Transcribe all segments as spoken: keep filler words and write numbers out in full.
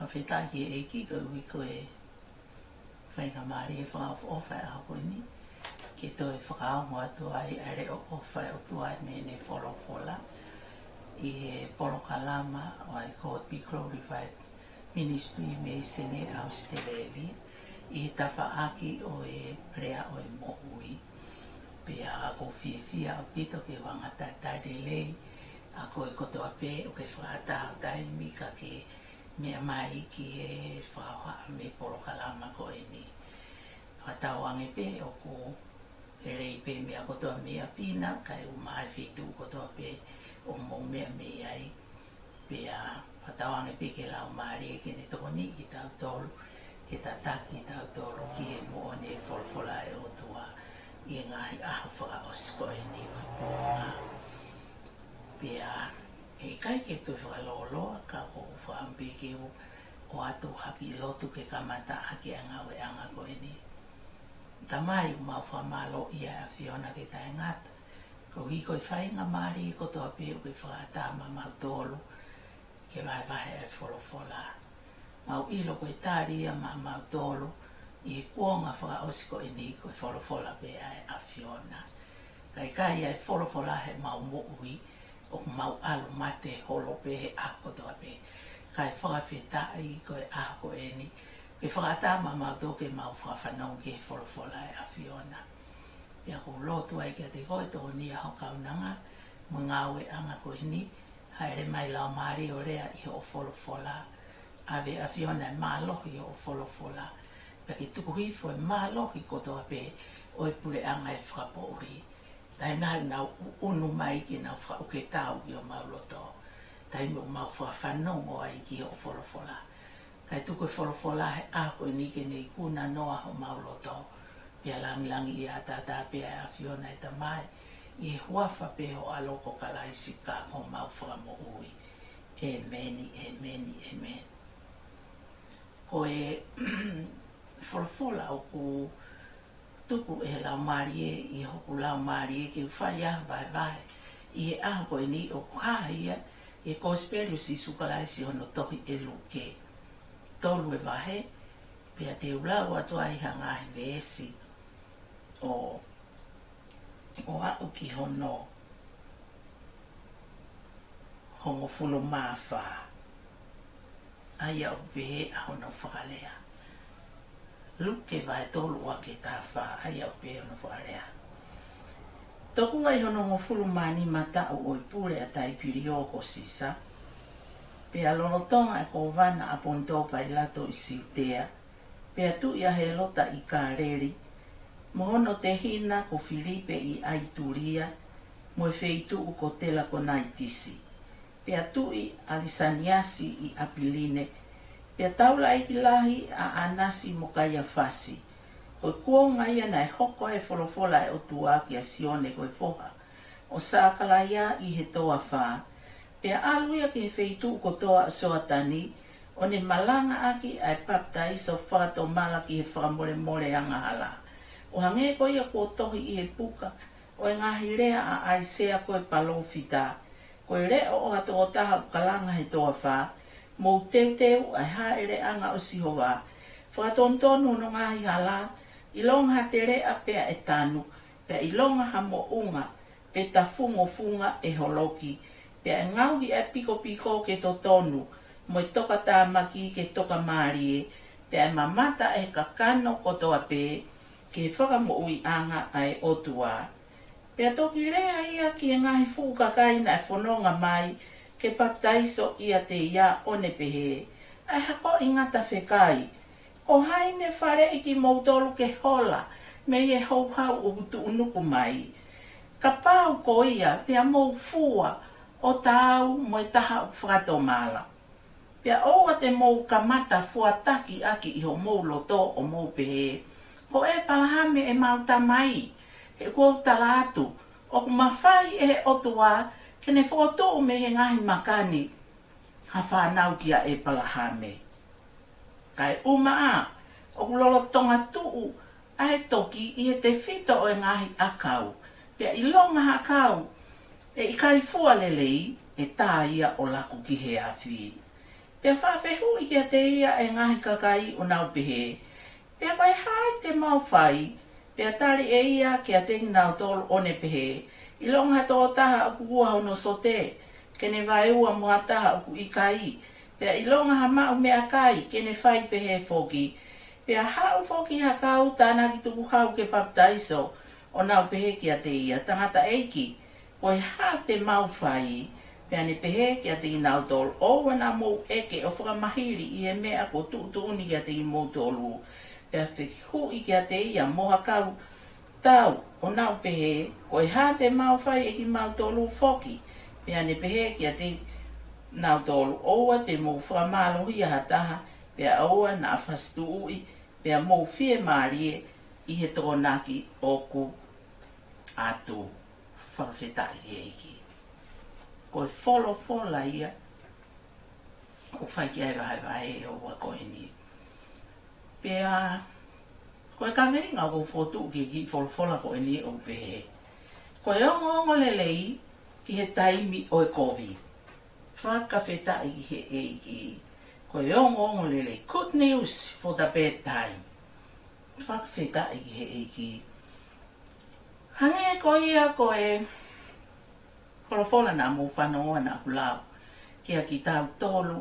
Fakafetaʻi ki he ʻEiki koeʻuhi ko e faingamālie fakaʻofoʻofa ʻo e ʻaho ko eni ke toe fakaongo atu ai ʻa e leʻo ʻofa ʻa e ʻOtua mei heʻene folofola ʻi he polokalama ʻa e God Be Glorified Ministry mei Senē, ʻAositelēlia, ʻi he tafaʻaki ʻo e Lea ʻo e Moʻui. Pea ʻoku ou fiefia ʻaupito ke u hanga ʻo talitali lelei ʻa koe kotoa pē ʻoku ke fakaʻatā ho taimi ka ke meʻa mai ki he fakahohaʻa mei he polokalama ko eni. Fakatauange pē ʻoku lelei pē meʻa kotoa mei ʻapi na, kae ʻumaʻā e feituʻu kotoa pē ʻoku mou meʻa mei ai. Pea fakatauange pē ki he Laumālie ke ne tokoniʻi kitautolu, ke tataki kitautolu ki he moʻoni ʻo e folofola ʻa e ʻOtua ʻi he ngaahi ʻaho fakaʻosi ko eni ʻo e kuonga. Pea heʻikai ke u toe fakalōloa, ka ʻoku ou fakaʻamu pē ke u ʻoatu ha kiʻi lotu ke kamata ʻaki ʻa e ngāueʻanga ko eni. Tamai, ʻoku mau fakamālōʻia ʻa e ʻAfiona ke taʻengata, koeʻuhi ko e faingamālie kotoa pē ʻoku ke fakaʻatā maʻamautolu ke vahevahe ʻa e folofola. Mau ʻilo ko e tali ia maʻamautolu ʻi he kuonga fakaʻosi ko eni ko e folofola pē ʻa e ʻAfiona. Ka ʻikai ʻa e folofola heʻemau moʻui, ʻoku mau ʻalu mate holo pē he ʻaho kotoa pē. Kae fakafetaʻi ko e ʻaho ko eni, ke fakaʻatā maʻamautolu ke mau fakafanongo ki he folofola ʻa e ʻAfiona. Pea ʻoku ou lotu ai kiate koe, tokoniʻi ʻa ho kaunanga mo e ngāueʻanga ko eni, hāʻele mai Laumālie ʻo lea ʻi hoʻo folofola. ʻAve ʻAfiona e mālohi ʻo hoʻo folofola, pea ke tuku hifo e mālohi kotoa pē ʻo e puleʻanga ʻo e fakapoʻuli. Taimi naʻa nau ʻunu mai ke nau fakaʻuke tau ki homau loto, taimi ʻoku mau fakafanongo ai ki hoʻo folofola. Kae tuku e folofola he ʻaho ko eni ke ne ikuna noa homau loto, pea langilangiʻia ʻataʻatā pē ʻa e ʻAfiona ʻe Tamai, ʻi he huafa pē ho ʻAlo ko Kalaisi ka ko homau Fakamoʻui. ʻEmeni, ʻemeni, ʻemeni. Ko e folofola ʻoku tuku ʻe he Laumālie ʻi hoku laumālie ke u fai ʻa e vahevahe ʻi he ʻaho ko eni, ʻoku hā ia ʻi he Kosipeli ʻo Sīsū Kalaisi hono tohi ʻe Luke. Tolu e vahe, pea te u lau atu ai ha ngaahi veesi ʻo, ʻo aʻu ki hono hongofulu mā fā. ʻA ia ʻoku pehē ʻa hono fakalea. Luke vahe tolu ʻo aʻu ki he taha fā, ʻa ia ʻoku pehē hono fakalea. Tokua ʻi hono hongofulu mā nima taʻu ʻo e pule ʻa Taipilio ko Sisa, pea lolotonga e kōvana ʻa Ponitō Pailato ʻi Siutea, pea tuʻi ʻa Hēlota ʻi Kāleli, mo hono tehina ko Filipe ʻi ʻAitulia, mo e feituʻu ko Telakonaitisi, pea tuʻi ʻa Lisaniasi ʻi ʻApiline, pea taulaʻeiki lahi ʻa ʻAnasi mo Kaiafasi, ko e kuonga ia naʻe hoko ai e folofola ʻa e ʻOtua kia Sione ko e foha ʻo Sakalaia ʻi he toafa. Pea ʻalu ia ki he feituʻu kotoa ʻo Soatani, ʻo ne malangaʻaki ʻa e papitaiso fakatomala ki he fakamolemole angahala, ʻo hangē ko ia kuo tohi ʻi he puka ʻo e ngaahi lea ʻa ʻAisea ko e palōfita, ko e leʻo ʻo ha tokotaha ʻoku kalanga he toafa: Mou teuteu ʻa e hāʻeleʻanga ʻo Sihova, fakatonutonu hono ngaahi hala, ʻilonga ha teleʻa pea ʻe tanu, pea ʻilonga ha moʻunga pe tafungofunga ʻe holoki, pea ʻe ngaohi ʻa e pikopiko ke totonu, mo e tokatāmaki ke tokamālie, pea ʻe mamata ʻa e kakano kotoa pē ki he fakamoʻuiʻanga ʻa e ʻOtua. Pea toki lea ia ki he ngaahi fuʻu kakai naʻe fononga mai ke papitaiso ʻiate ia, ʻo ne pehē: ʻA e hakoʻi ngata fekai, ko hai ne faleʻi kimoutolu ke hola mei he houhau ʻoku tuʻunuku mai? Kapau ko ia, pea mou fua ʻo taau mo e taha ʻoku fakatomala. Pea ʻoua te mou kamata fuataki ʻaki ʻi homou loto ʻo mou pehē: Ko ʻĒpalahame ʻemau tamai. He ʻoku ou tala atu, ʻoku mafai ʻe he ʻOtua ke ne fokotuʻu mei he ngaahi maka ni ha fānau kia ʻĒpalahame. Kae ʻumaʻā, ʻoku lolotonga tuʻu ʻa e toki ʻi he tefito ʻo e ngaahi ʻakau, pea ʻilonga ha ʻakau ʻe ʻikai fua lelei, ʻe tā ia ʻo laku ki he afi. Pea fakafehuʻi kiate ia ʻe he ngaahi kakai ʻo nau pehē, Pea ko e hā te mau fai? Pea tali ʻe ia kiate kinautolu ʻo ne pehē, ʻIlonga ha tokotaha ʻoku ua hono sote, ke ne vaeua mo ha taha ʻoku ʻikai, pea ʻilonga ha maʻu meʻakai, ke ne fai pehē foki. Pea haʻu foki ha kau tānaki tukuhau ke papitaiso, ʻo nau pehē kiate ia, Tangataʻeiki, ko e hā te mau fai? Pea ne pehē kiate kinautolu, ʻOua naʻa mou ʻeke ʻo fakamahili ʻi he meʻa kuo tuʻutuʻuni kiate kimoutolu. Pea fehuʻi kiate ia mo ha kau tau, ʻo nau pehē, Ko e hā te mau fai ʻe kimautolu foki? Pea ne pehē kiate kinautolu, ʻOua te mou fakamālohia ha taha, pea ʻoua naʻa fasituʻuʻi, pea mou fiemālie ʻi he tokonaki ʻoku ʻatu. Fakafetaʻi ki he ʻEiki. Ko e folofola ia ʻoku fai ki ai e vahevahe ʻo e houa ko eni. Pea ko e kaveinga ʻoku ou fokotuʻu ki he kiʻi folofola ko eni ʻoku pehē, Ko e ongoongo lelei ki he taimi ʻo e kovi. Fakafetaʻi ki he ʻEiki. Ko e ongoongo lelei. Good news for the bad time. Fakafetaʻi ki he ʻEiki. Hangē ko ia ko e folofola naʻa mou fanongo naʻa ku lau kiate kitautolu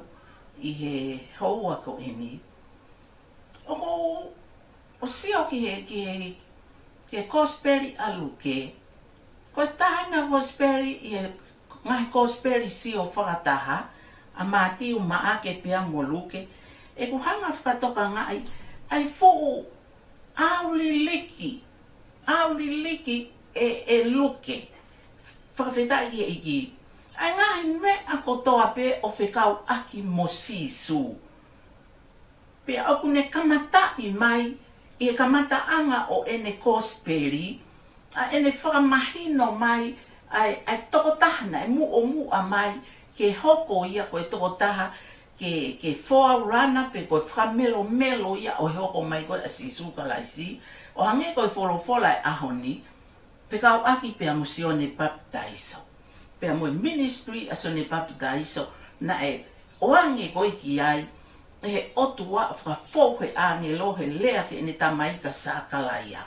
ʻi he houa ko eni. ʻOku ou sio ki he, ki he, ki he kosipeli ʻa Luke. Ko e taha ʻena kosipeli ʻi he ngaahi kosipeli sio fakataha, ʻa Mātiu, Maʻake pea mo Luke. ʻOku hanga fakatokangaʻi ʻa e fuʻu ʻauliliki, ʻauliliki ʻe, ʻe Luke. Fakafetaʻi ki he ʻEiki. ʻA e ngaahi meʻa kotoa pē ʻo fekauʻaki mo Sīsū. Pea ʻoku ne kamataʻi mai ʻi he kamataʻanga ʻo ʻene kosipeli, ʻa ʻene fakamahino mai ʻa e, ʻa e tokotaha naʻe muʻomuʻa mai ke hoko ia ko e tokotaha ke, ke forerunner pe ko e fakamelomelo ia ʻo e hoko mai ko ē ʻa Sīsū Kalaisi, ʻo hangē ko e folofola e ʻaho ni, fekauʻaki pea mo Sione Papitaiso. Pea mo e ministry ʻa Sione Papitaiso, naʻe ʻoange ko ē ki ai ʻe he ōtua ʻo fakafou he ʻāngelo he lea ki heʻene tamai ko Sakalaia.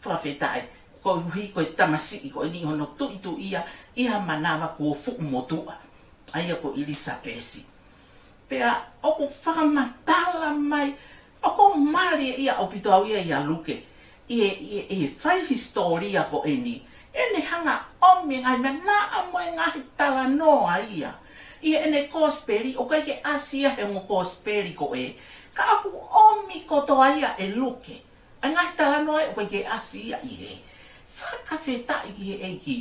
Fakafetaʻi, koeʻuhi ko e tamasiʻi ko eni hono tuʻituʻia ʻi ha manava kuo fuʻu motuʻa, ʻa ia ko ʻIlisapesi. Pea ʻoku fakamatala mai, ʻoku mālie ia ʻaupito au ia ʻia Luke, ʻi he, ʻi he, ʻi he fai hisitōlia ko eni, ʻene hanga ʻomi e ngaahi meʻa naʻa mo e ngaahi talanoa ia ʻi heʻene kosipeli, ʻoku ʻikai ke ʻasi ia he ongo kosipeli ko ē, ka ʻoku ʻomi kotoa ia ʻe Luke. ʻA e ngaahi talanoa ē ʻoku ʻikai ke ʻasi ia ʻi hē. Fakafetaʻi ki he ʻEiki.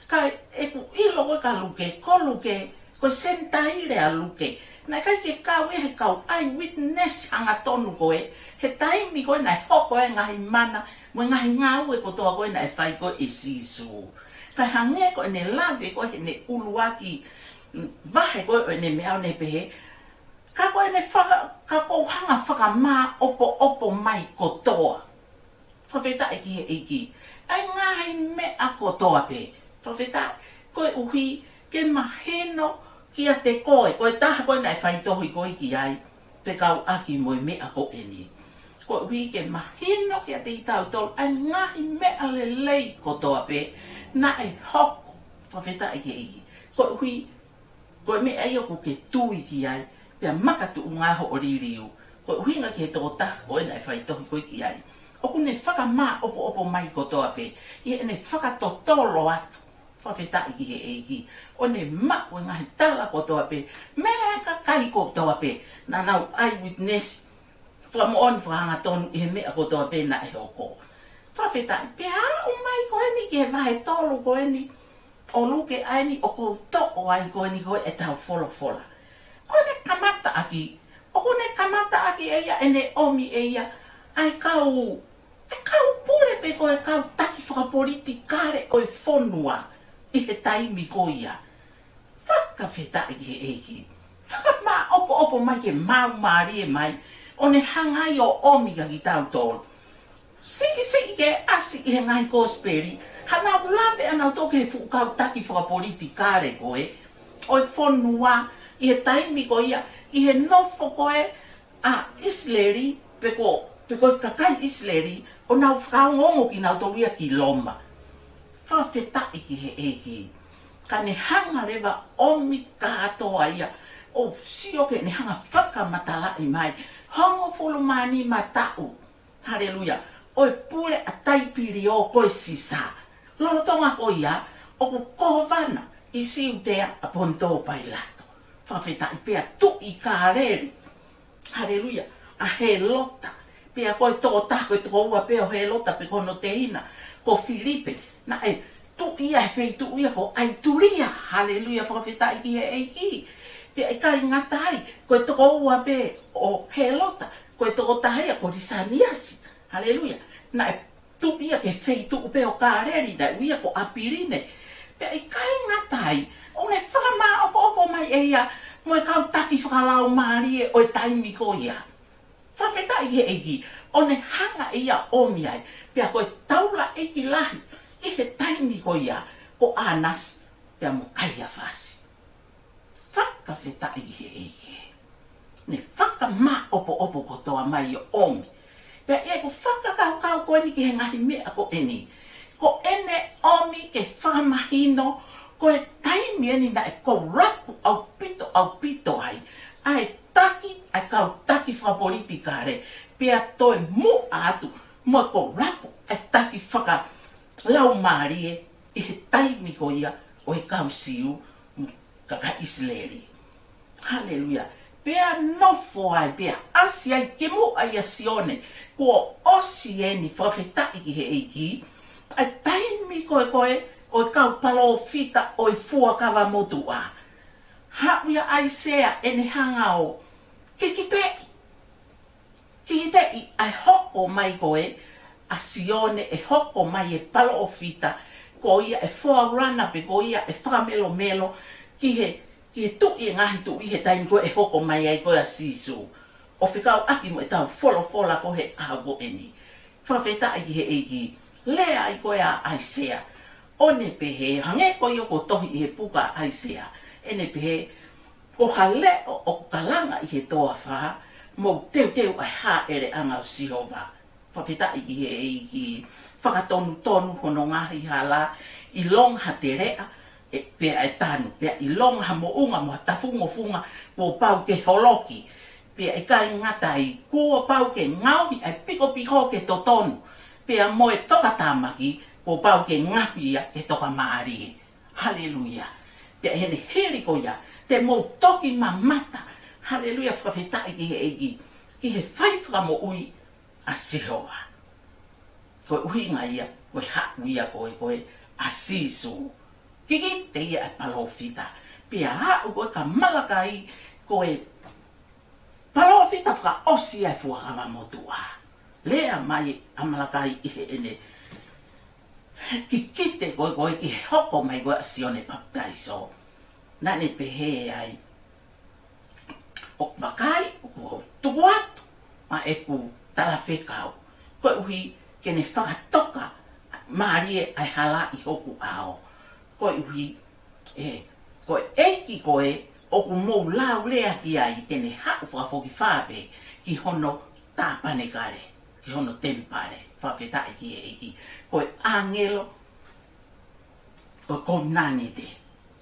Ka ʻeku ʻilo ko ē kia Luke, ko Luke, ko e Senitaile ʻa Luke. Naʻe ʻikai ke kau ia he kau eyewitness hangatonu ko ē he taimi ko ē naʻe hoko ai e ngaahi mana mo e ngaahi ngāue kotoa ko ē naʻe fai ko ē ʻe Sīsū. Kae hangē ko ʻene lave ko ē heʻene ʻuluaki vahe ko ē ʻo ʻene meʻa ʻo ne pehē, Ka ko ʻene faka-, ka ʻoku ou hanga fakamaʻopoʻopo mai kotoa. Fakafetaʻi ki he ʻEiki. ʻA e ngaahi meʻa kotoa pē. Fakafetaʻi, koeʻuhi ke mahino kiate koe, ko e taha ko ē naʻe faitohi ko ē ki ai, fekauʻaki mo e meʻa ko eni. Koeʻuhi ke mahino kiate kitautolu ʻa e ngaahi meʻa lelei kotoa pē naʻe hoko. Fakafetaʻi ki he ʻEiki. Koeʻuhi ko e meʻa ia ʻoku ke tui ki ai, pea makatuʻunga hoʻo liliu. Ko e ʻuhinga ki he tokotaha ko ē naʻe faitohi ko ē ki ai, ʻoku ne fakamaʻopoʻopo mai kotoa pē ʻi heʻene fakatotolo atu. Fakafetaʻi ki he ʻEiki. ʻO ne maʻu e ngaahi tala kotoa pē mei he kakai kotoa pē naʻa nau eyewitness, fakamoʻoni fakahangatonu ʻi he meʻa kotoa pē naʻe hoko. Fakafetaʻi, pea aʻu mai ko eni ki he vahe tolu ko eni ʻo Luke ʻa eni ʻoku ou toʻo ai ko eni ko ē ʻetau folofola. Ko ʻene kamataʻaki, ʻoku ne kamataʻaki ʻe ia ʻene ʻomi ʻe ia ʻa e kau, ʻa e kau pule pe ko e kau taki fakapolitikale ʻo e fonua ʻi he taimi ko ia. Fakafetaʻi ki he ʻEiki. Fakamaʻopoʻopo mai ke maumālie mai, ʻo ne hanga ai ʻo ʻomi kia kitautolu. Siʻisiʻi ke ʻasi ʻi he ngaahi kosipeli hanau lave ʻanautolu ki he fuʻu kau taki fakapolitikale ko ē ʻo e fonua ʻi he taimi ko ia, ʻi he nofo ko ē ʻa ʻIsileli, pe ko, pe ko e kakai ʻIsileli, ʻo nau fakaongoongo kinautolu ia ki Loma. Fakafetaʻi ki he ʻEiki. Ka ne hanga leva ʻo ʻomi kātoa ia, ʻo sio ke ne hanga fakamatalaʻi mai. Hongofulu mā nima taʻu. Haleluia. ʻO e pule ʻa Taipilio ko e Sisa. Lolotonga ko ia, ʻoku kōvana ʻi Siutea ʻa Ponitō Pailato. Fakafetaʻi, pea tuʻi Kāleli. Haleluia. ʻA Hēlota. Pea ko e tokotaha, ko e tokoua pē ʻo Hēlota, pe ko hono tehina, ko Filipe. Naʻe tuʻi ia he feituʻu ia ko ʻAitulia. Haleluia, fakafetaʻi ki he ʻEiki. Pea ʻikai ngata ai, ko e tokoua pē ʻo Hēlota, ko e tokotaha ia ko Lisaniasi. Haleluia. Naʻe tuʻi ia ki he feituʻu pē ʻo Kāleli, naʻe ui ia ko ʻApiline. Pea ʻikai ngata ai, ʻo ne fakamāʻopoʻopo mai ʻe ia mo e kau taki fakalaumālie ʻo e taimi ko ia. Fakafetaʻi ki he ʻEiki, ʻo ne hanga ʻe ia ʻo ʻomi ai, pea ko e taulaʻeiki lahi ʻi he taimi ko ia, ko ʻAnasi, pea mo Kaiafasi. Fakafetaʻi ki he ʻEiki. Ne fakamāʻopoʻopo kotoa mai ʻo ʻomi. Pea ʻi heʻeku fakakaukau ko eni ki he ngaahi meʻa ko eni, ko ʻene ʻomi ke fakamahino, ko e taimi eni naʻe kolapu ʻaupito, ʻaupito ai ʻa e taki, ʻa e kau taki fakapolitikale, pea toe muʻa atu mo e kolapu ʻa e taki fakalaumālie ʻi he taimi ko ia ʻo e kau Siu mo e kakai ʻIsileli. Haleluia. Pea nofo ai, pea ʻasi ai ki muʻa ʻia Sione, kuo ʻosi eni, fakafetaʻi ki he ʻEiki, ʻa e taimi ko ē ko ē ʻo e kau palōfita ʻo e fuakava motuʻa. Haʻu ʻia ʻAisea ʻene hanga ʻo kikiteʻi, kikiteʻi ʻa e hoko mai ko ē ʻa Sione, ʻe hoko mai e palōfita, ko ia ʻe forerunner pe ko ia ʻe fakamelomelo ki he, ki he tuʻi ʻo e ngaahi tuʻi he taimi ko ē ʻe hoko mai ai ko ē ʻa Sīsū. ʻO fekauʻaki mo ʻetau folofola ko ē he ʻaho ko eni. Fakafetaʻi ki he ʻEiki. Lea ai ko ē ʻa ʻAisea, ʻo ne pehē, hangē ko ia ʻoku tohi ʻi he puka ʻa ʻAisea, ʻene pehē, ko ha leʻo ʻoku kalanga ʻi he toafa, mou teuteu ʻa e hāʻeleʻanga ʻo Sihova. Fakafetaʻi ki he ʻEiki. Fakatonutonu hono ngaahi hala, ʻilonga ha teleʻa, ʻe, pea ʻe tanu, pea ʻilonga ha moʻunga mo ha tafungofunga, kuo pau ke holoki. Pea ʻikai ngata ai, kuo pau ke ngaohi ʻa e pikopiko ke totonu, pea mo e tokatāmaki, kuo pau ke ngaohi ia ke tokamālie. Haleluia. Pea ʻi heʻene hili ko ia, te mou toki mamata. Haleluia, fakafetaʻi ki he ʻEiki. Ki he fai fakamoʻui ʻa Sihova. Ko e ʻuhinga ia, ko e haʻu ia ko ē, ko ē ʻa Sīsū. Kikite ia ʻa e palōfita. Pea aʻu ko ē kia Malakai, ko e palōfita fakaʻosi ʻa e fuakava motuʻa. Lea mai ʻa Malakai ʻi heʻene kikite ko ē, ko ē ki he hoko mai ko ē ʻa Sione Papitaiso. Naʻa ne pehē ai, ʻoku vakai, ʻoku ou tuku atu ʻa ʻeku talafekau, koeʻuhi ke ne fakatoka mālie ʻa e hala ʻi hoku ʻao. Koeʻuhi, ē, ko e ʻEiki ko ē ʻoku mou laulea ki ai, te ne haʻu fakafokifā pē ki hono tāpanekale, ki hono temipale. Fakafetaʻi ki he ʻEiki. Ko e ʻāngelo ʻo e kovinānite.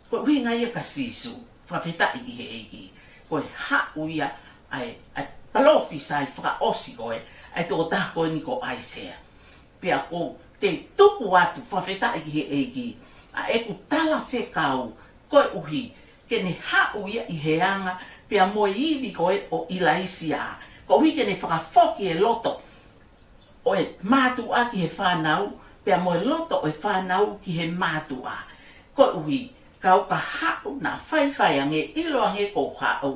Ko e ʻuhinga ia kia Sīsū, fakafetaʻi ki he ʻEiki. Ko e haʻu ia ʻa e, ʻa e palōfisai fakaʻosi ko ē, ʻa e tokotaha ko eni ko ʻAisea. Pea ʻoku ou tuku atu, fakafetaʻi ki he ʻEiki, ʻa ʻeku talafekau, koeʻuhi ke ne haʻu ia ʻi he anga pea mo e ivi ko ē ʻo ʻIlaisiā, koeʻuhi ke ne fakafoki e loto ʻo e mātuʻa ki he fānau, pea mo e loto ʻo e fānau ki he mātuʻa. Koeʻuhi, ka u ka haʻu naʻa faifai ange, ʻiloange kuo u haʻu,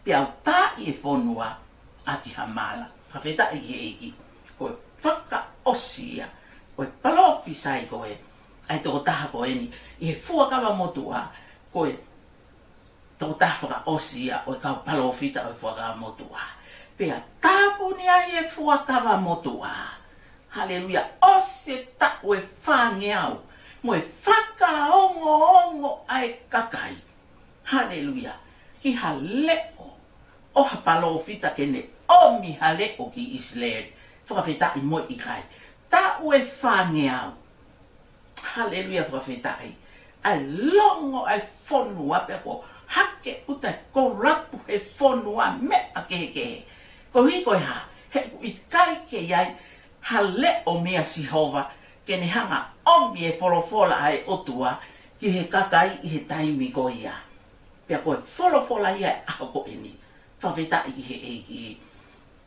pea u taaʻi e fonua ʻaki ha mala. Fakafetaʻi ki he ʻEiki. Ko e fakaʻosi ia ʻo e palōfisai ko ē, ʻa e tokotaha ko eni, ʻi he fuakava motuʻa, ko e tokotaha fakaʻosi ia ʻo e kau palōfita ʻo e fuakava motuʻa. Pea tāpuni ai e fuakava motuʻa. Haleluia. ʻOsi e taʻu ʻe fāngeau mo e fakaongoongo ʻa e kakai. Haleluia. Ki ha leʻo ʻo ha palōfita ke ne ʻomi ha leʻo ki ʻIsileli. Fakafetaʻi mo e ʻikai. Taʻu ʻe fāngeau. Haleluia, fakafetaʻi. ʻA e longo ʻa e fonua pea ko e hake ʻuta e kolapu he fonua meʻa kehekehe. Koeʻuhi ko e hā? He ʻoku ʻikai ke ʻi ai ha leʻo meia Sihova ke ne hanga ʻomi e folofola ʻa e ʻOtua ki he kakai ʻi he taimi ko ia. Pea ko e folofola ia ʻa e ʻaho ko eni. Fakafetaʻi ki he ʻEiki.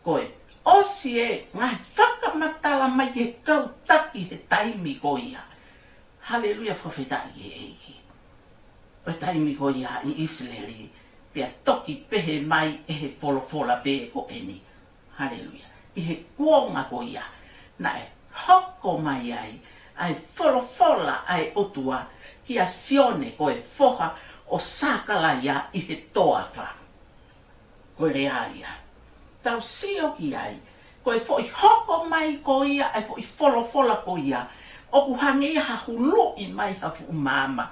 Ko e ʻosi e ngaahi fakamatala mai ki he kau taki he taimi ko ia. Haleluia, fakafetaʻi ki he ʻEiki. ʻO e taimi ko ia ʻi ʻIsileli, pea toki pehē mai ʻe he folofola pē ko eni. Haleluia. ʻI he kuonga ko ia, naʻe hoko mai ai ʻa e folofola ʻa e ʻOtua kia Sione ko e foha ʻo Sakalaia ʻi he toafa. Ko e lea ia. Tau sio ki ai, ko e foʻi hoko mai ko ia, ʻa e foʻi folofola ko ia, ʻoku hangē ia ha huluʻi mai ha fuʻu maama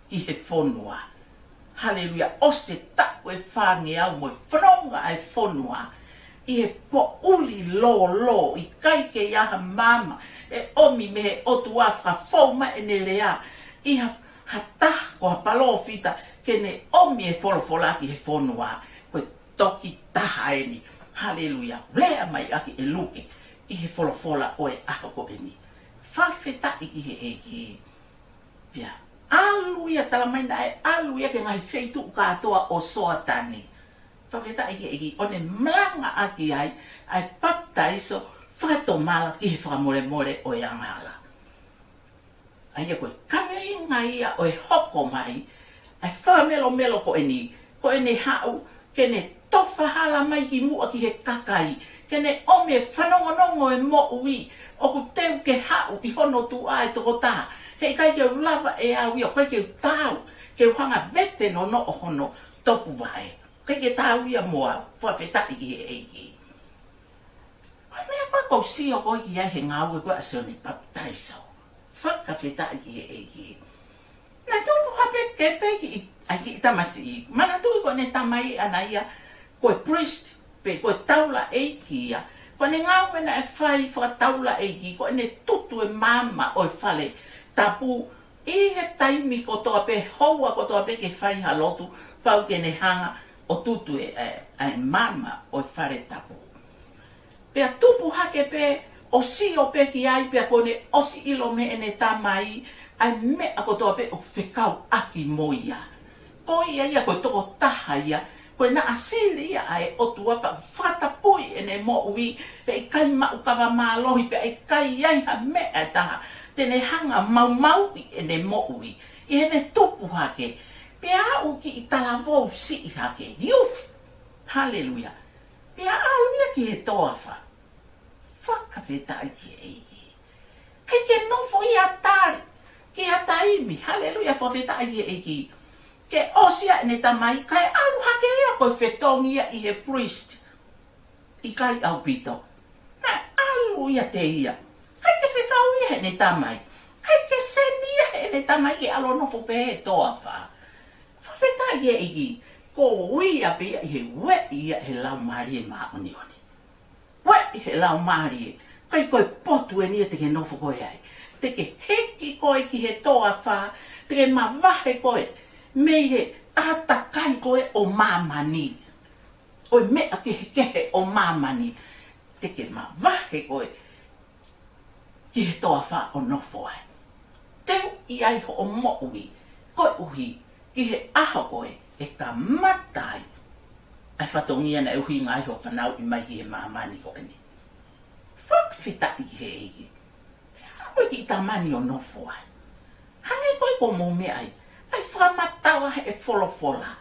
ki he fonua. Haleluia. ʻOsi e taʻu ʻe fāngeau mo e fononga ʻa e fonua ʻi he poʻuli lōlō, ʻikai ke ʻi ai ha maama ʻe ʻomi mei he ʻOtua, fakafou mai ʻene lea ʻi ha, ha taha ko ha palōfita ke ne ʻomi e folofola ki he fonua. Ko e toki taha eni. Haleluia. Lea mai ʻaki ʻe Luke ʻi he folofola ʻo e ʻaho ko eni. Fakafetaʻi ki he ʻEiki. Pea ʻalu ia, tala mai naʻe ʻalu ia ki he ngaahi feituʻu kātoa ʻo Soatani. Fakafetaʻi ki he ʻEiki, ʻo ne malangaʻaki ai ʻa e papitaiso fakatomala ki he fakamolemole ʻo e angahala. ʻA ia ko e kaveinga ia ʻo e hoko mai ʻa e fakamelomelo ko eni, ko ʻene haʻu ke ne tofa hala mai ki muʻa ki he kakai, ke ne ʻomi e fanongonongo e moʻui, ʻoku teu ke haʻu ʻi hono tuʻa e tokotaha. He ʻikai ke u lava ʻe au ia, ʻikai ke u taau ke u hanga vete nonoʻo hono topuvaʻe. ʻIkai ke taau ia mo au, fakafetaʻi ki he ʻEiki. Ko e meʻa ko ē ʻoku ou sio ko ē ki ai he ngāue ko ē ʻa Sione Papitaiso. Fakafetaʻi ki he ʻEiki. Naʻe tupu hake pē kiʻi, ʻa e kiʻi tamasiʻi. Manatuʻi ko ʻene tamai ʻaʻana ia ko e priest, pe ko e taulaʻeiki ia. Ko ʻene ngāue naʻe fai fakataulaʻeiki, ko ʻene tutu e maama ʻo e fale tapu ʻi he taimi kotoa pē, houa kotoa pē ke fai ha lotu, pau ke ne hanga ʻo tutu e, e, e maama ʻo e fale tapu. Pea tupu hake pē ʻo sio pē ki ai, pea kuo ne ʻosi ʻilo mei heʻene tamai ʻa e meʻa kotoa pē ʻoku fekauʻaki mo ia. Ko ia ia ko e tokotaha ia, ko e naʻa sili ia ʻa e ʻOtua pea fakatapui ʻene moʻui, pea ʻikai maʻu kava mālohi, pea ʻikai ai ha meʻa ʻe taha te ne hanga maumauʻi ʻene moʻui ʻi heʻene tupu hake. Pea aʻu kiʻi talavou siʻi hake, youth. Haleluia. Pea ʻalu ia ki he toafa. Fakafetaʻi ki he ʻEiki. ʻIkai ke nofo ia ʻo tali ki ha taimi. Haleluia, fakafetaʻi ki he ʻEiki. Ke ʻosi ʻa ʻene tamai, kae ʻalu hake ia ko e fetongi ia ʻi he priest. ʻIkai ʻaupito. Naʻe ʻalu ia ʻe ia. ʻIkai ke fekau ia heʻene tamai. ʻIkai ke send ia heʻene tamai ke ʻalu ʻo nofo pē he toafa. Fakafetaʻi ki he ʻEiki. Ko ia pē ia ʻi he ueʻi ia ʻe he Laumālie Māʻoniʻoni. Ueʻi ʻe he Laumālie. ʻIkai ko e potu eni ia te ke nofo koe ai. Te ke hiki koe ki he toafa. Te ke mavahe koe mei he ʻātakai ko ē ʻo māmani. ʻO e meʻa kehekehe ʻo māmani. Te ke mavahe koe ki he toafa ʻo nofo ai. Teuʻi ai hoʻo moʻui koeʻuhi ki he ʻaho ko ē ʻe kamata ai ʻa e fatongia naʻe ʻuhinga ai hoʻo fanauʻi mai ki he māmani ko eni. Fakafetaʻi ki he ʻEiki. Pea ʻalu e kiʻi tamani ʻo nofo ai. Hangē ko ē ko hoʻomou meʻa ai, ʻa e fakamatala ʻe he folofola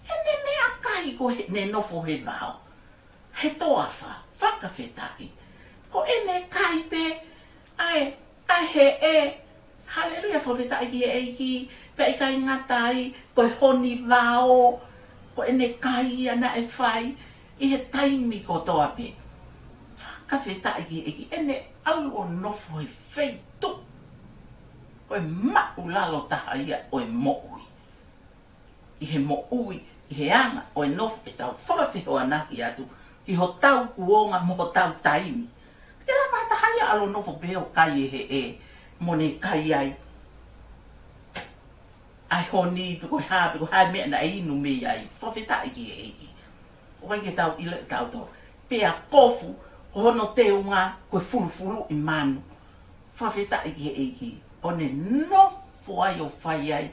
ʻene meʻakai ko ē heʻene nofo he vao he toafa. Fakafetaʻi. Ko ʻene kai pē ʻa e, ʻa e heʻe. Haleluia, fakafetaʻi ki he ʻEiki. Pea ʻikai ngata ai, ko e honi vao, ko ʻene kai ia naʻe fai ʻi he taimi kotoa pē. Fakafetaʻi ki he ʻEiki. ʻEne ʻalu ʻo nofo he feituʻu ko e maʻulalo taha ia ʻo e moʻui. ʻI he moʻui ʻI he anga ʻo e nofo ʻetau fakafehoanaki atu ki hotau kuonga mo hotau taimi. Ke lava ha taha ia ʻalu ʻo nofo pē ʻo kai ʻe he ʻē, mo ne kai ai ʻa e honi pe ko e hā, pe ko e hā e meʻa naʻe inu mei ai. Fakafetaʻi ki he ʻEiki. ʻOku ʻikai ke tau ʻilo ʻe tautolu. Pea kofu, ko hono teunga ko e fulufuluʻi manu. Fakafetaʻi ki he ʻEiki. ʻO ne nofo ai ʻo fai ai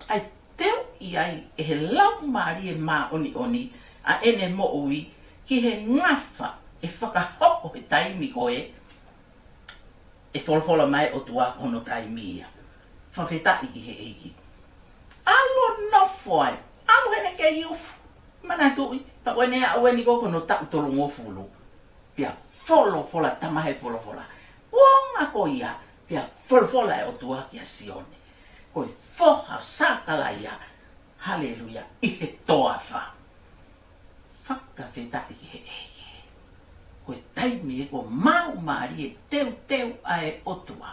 ʻa e teuʻi ai ʻe he Laumālie Māʻoniʻoni ʻa ʻene moʻui ki he ngafa ʻe fakahoko he taimi ko ē ʻe folofola mai ʻOtua ko hono taimi ia. Fakafetaʻi ki he ʻEiki. ʻAlu ʻo nofo ai, ʻalu heʻene kei ufu. Manatuʻi, pea ko ʻene aʻu eni ko hono taʻu tolungofulu. Pea folofola, tamahe folofola. Kuonga ko ia, pea folofola ʻe ʻOtua kia Sione, ko e foha ʻo Sakalaia, haleluia, ʻi he toafa. Fakafetaʻi ki he ʻEiki. Ko e taimi ē kuo maumālie teuteu ʻa e ʻOtua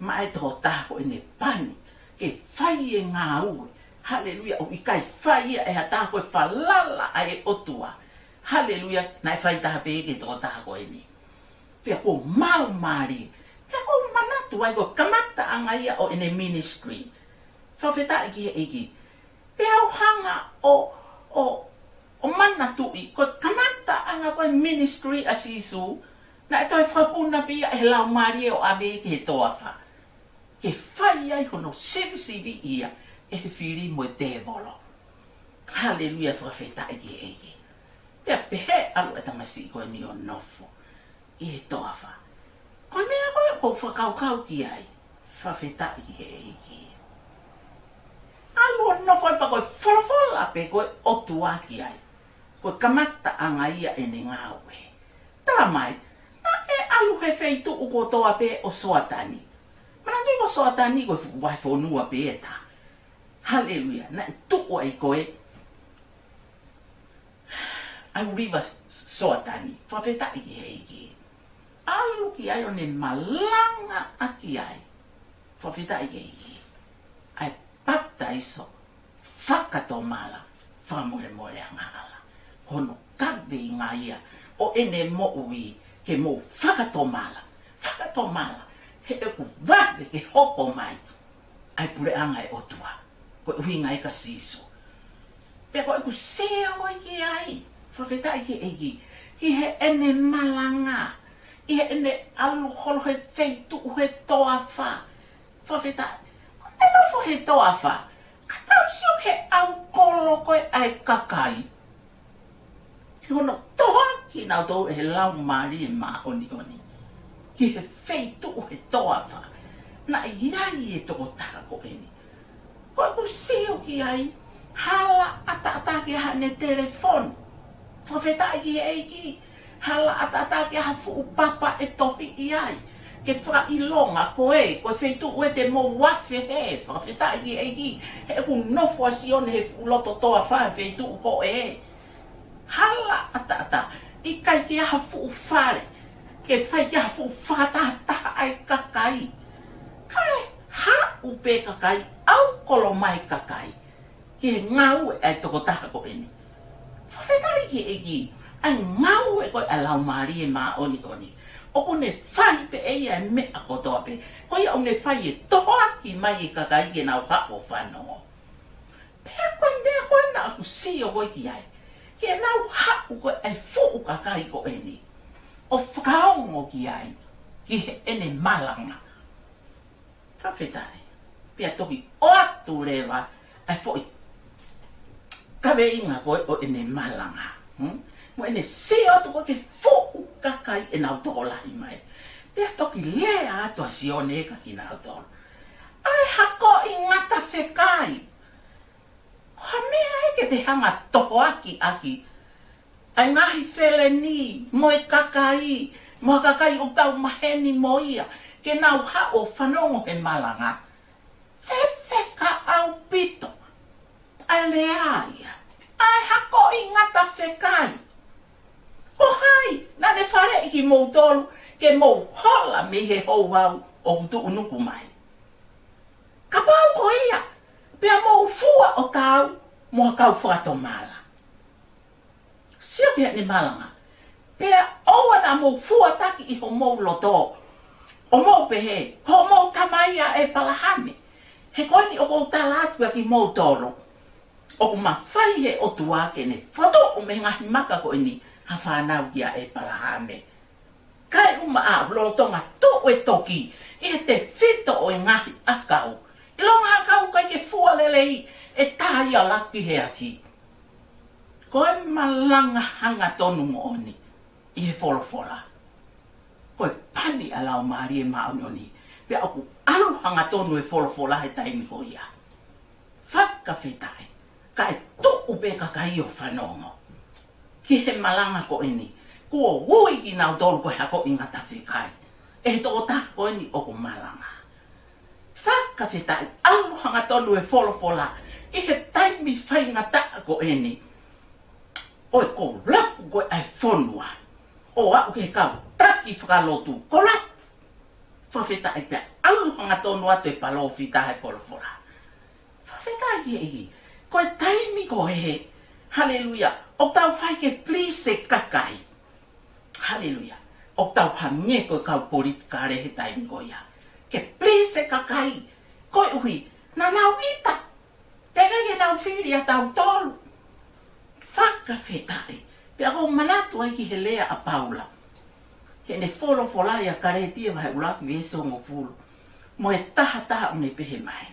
maʻa e tokotaha ko ʻene pani ke fai e ngāue. Haleluia, ʻoku ʻikai fai ia ʻe ha taha, ko e falala ʻa e ʻOtua. Haleluia, naʻe fai taha pē ki he tokotaha ko eni. Pea kuo maumālie. Pea ʻoku ou manatu ai ko e kamataʻanga ia ʻo ʻene ministry. Fakafetaʻi ki he ʻEiki. Pea u hanga ʻo, ʻo, ʻo manatuʻi, ko e kamataʻanga ko e ministry ʻa Sīsū, naʻe toe fakapuna pē ia ʻe he Laumālie ʻo ʻave ki he toafa. Ke fai ai hono sivisiviʻi ia ʻe he fili mo e tēvolo. Haleluia, fakafetaʻi ki he ʻEiki. Pea pehē ʻalu e tamasiʻi ko eni ʻo nofo ʻi he toafa. Ko e meʻa ko ē ʻoku ou fakakaukau ki ai, fakafetaʻi ki he ʻEiki. ʻAlu ʻo nofo ai pea ko e folofola pē ko e ʻOtua ki ai. Ko e kamataʻanga ia ʻene ngāue. Tala mai, naʻe ʻalu he feituʻu kotoa pē ʻo Soatani. Manatuʻi ko Soatani ko e fuʻu vahefonua pē ʻe taha. Haleluia, naʻe tuʻu ai ko ē ʻa e River Soatani, fakafetaʻi ki he ʻEiki. ʻAlu ki ai ʻo ne malangaʻaki ai, fakafetaʻi ki he ʻEiki, ʻa e papitaiso fakatomala, fakamolemole angahala. Ko hono kaveinga ia ʻo ʻene moʻui, ke mou fakatomala, fakatomala, he ʻoku vave ke hoko mai ʻa e puleʻanga ʻo e ʻOtua, ko e ʻuhinga ia kia Sīsū. Pea ko ʻeku sio ai ki ai, fakafetaʻi ki he ʻEiki, ki heʻene malanga, ʻi heʻene ʻalu holo he feituʻu he toafa. Fakafetaʻi, ko ʻene nofo he toafa, ka tau sio ki he ʻau kolo ko ē ʻa e kakai, ki hono tohoakiʻi kinautolu ʻe he Laumālie Māʻoniʻoni ki he feituʻu he toafa naʻe ʻi ai e tokotaha ko eni. Ko ʻeku sio ki ai, hala ʻataʻatā ke ʻi ai haʻane telefoni. Fakafetaʻi ki he ʻEiki, hala ʻataʻatā ke ʻi ai ha fuʻu papa ʻe tohiʻi ai, ke fakaʻilonga ko ē, ko e feituʻu ē te mou afe hē, fakafetaʻi ki he ʻEiki, he ʻoku nofo ʻa Sione he fuʻu loto toafa he feituʻu ko ē. Hala ʻataʻatā, ʻikai ke ʻi ai ha fuʻu fale, ke fai ke ʻi ai ha fuʻu fakatahataha ʻa e kakai. Kae haʻu pē kakai, ʻau kolo mai kakai ki he ngāue ʻa e tokotaha ko eni. Fakafetaʻi ki he ʻEiki, ʻa e ngāue ko ē ʻa e Laumālie Māʻoniʻoni. ʻOku ne fai pē ʻe ia e meʻa kotoa pē. Ko ia ʻoku ne fai e tohoaki mai e kakai ke nau haʻu ʻo fanongo. Pea ko e meʻa ko ē naʻa ku sio ko ē ki ai, ke nau haʻu ko ē ʻa e fuʻu kakai ko eni ʻo fakaongo ki ai, ki heʻene malanga. Fakafetaʻi. Pea toki ʻoatu leva ʻa e foʻi kaveinga ko ē ʻo ʻene malanga. Hmm? Mo ʻene sio atu ko ē ki he fuʻu kakai ʻenau tokolahi mai. Pea toki lea atu ʻa Sione kia kinautolu, ʻa e hakoʻi ngata fekai. Ko ha meʻa ē ke te hanga tohoaki ʻaki ʻa e ngaahi feleni mo e kakai, mo ha kakai ʻoku tau maheni mo ia, ke nau haʻu ʻo fanongo he malanga. Fefeka ʻaupito ʻa e lea ia, ʻa e hakoʻi ngata fekai. Ko hai naʻa ne faleʻi kimoutolu ke mou hola mei he houhau ʻoku tuʻunuku mai? Kapau ko ia, pea mou fua ʻo taau, mo ha kau fakatomala. Sio ki heʻene malanga. Pea ʻoua naʻa mou fuataki ʻi homou loto, ʻo mou pehē, ko homou tamai ʻa ʻĒpalahame. He ko eni ʻoku ou tala atu kiate kimoutolu, ʻoku mafai he ʻOtua ke ne fokotuʻu mei he ngaahi maka ko eni ha fānau kia ʻĒpalahame. Kae ʻumaʻā lolotonga tuʻu e toki ʻi he tefito ʻo e ngaahi ʻakau, ʻilonga ha ʻakau ʻikai ke fua lelei, ʻe tā ia ʻo laku ki he afi. Ko e malanga hangatonu moʻoni ʻi he folofola. Ko e pani ʻa e Laumālie Māʻoniʻoni. Pea ʻoku ʻalu hangatonu e folofola he taimi ko ia. Fakafetaʻi. Kae tuʻu pē kakai ʻo fanongo ki he malanga ko eni. Kuo ui kinautolu ko e hako ʻi ngata fekai ʻe he tokotaha ko eni ʻoku malanga. Fakafetaʻi, ʻalu hangatonu e folofola ʻi he taimi faingataʻa ko eni. ʻOi, ko e laku ko ē ʻa e fonua, ʻo aʻu ki he kau taki fakalotu, ko e laku. Fakafetaʻi, pea ʻalu hangatonu atu e palōfita he folofola. Fakafetaʻi ki he ʻEiki. Ko e taimi ko ē, haleluia, ʻoku tau fai ke please e kakai. Haleluia. ʻOku tau hangē ko e kau politikale he taimi ko ia, ke please e kakai. Koeʻuhi naʻa nau ʻita, pea ʻikai ke nau fili ʻa tautolu. Fakafetaʻi. Pea ʻoku ou manatu ai ki he lea ʻa Paula heʻene folofola ʻia Kalētia vahe ʻuluaki veesi hongofulu mo e tahataha, ʻoku ne pehē mai: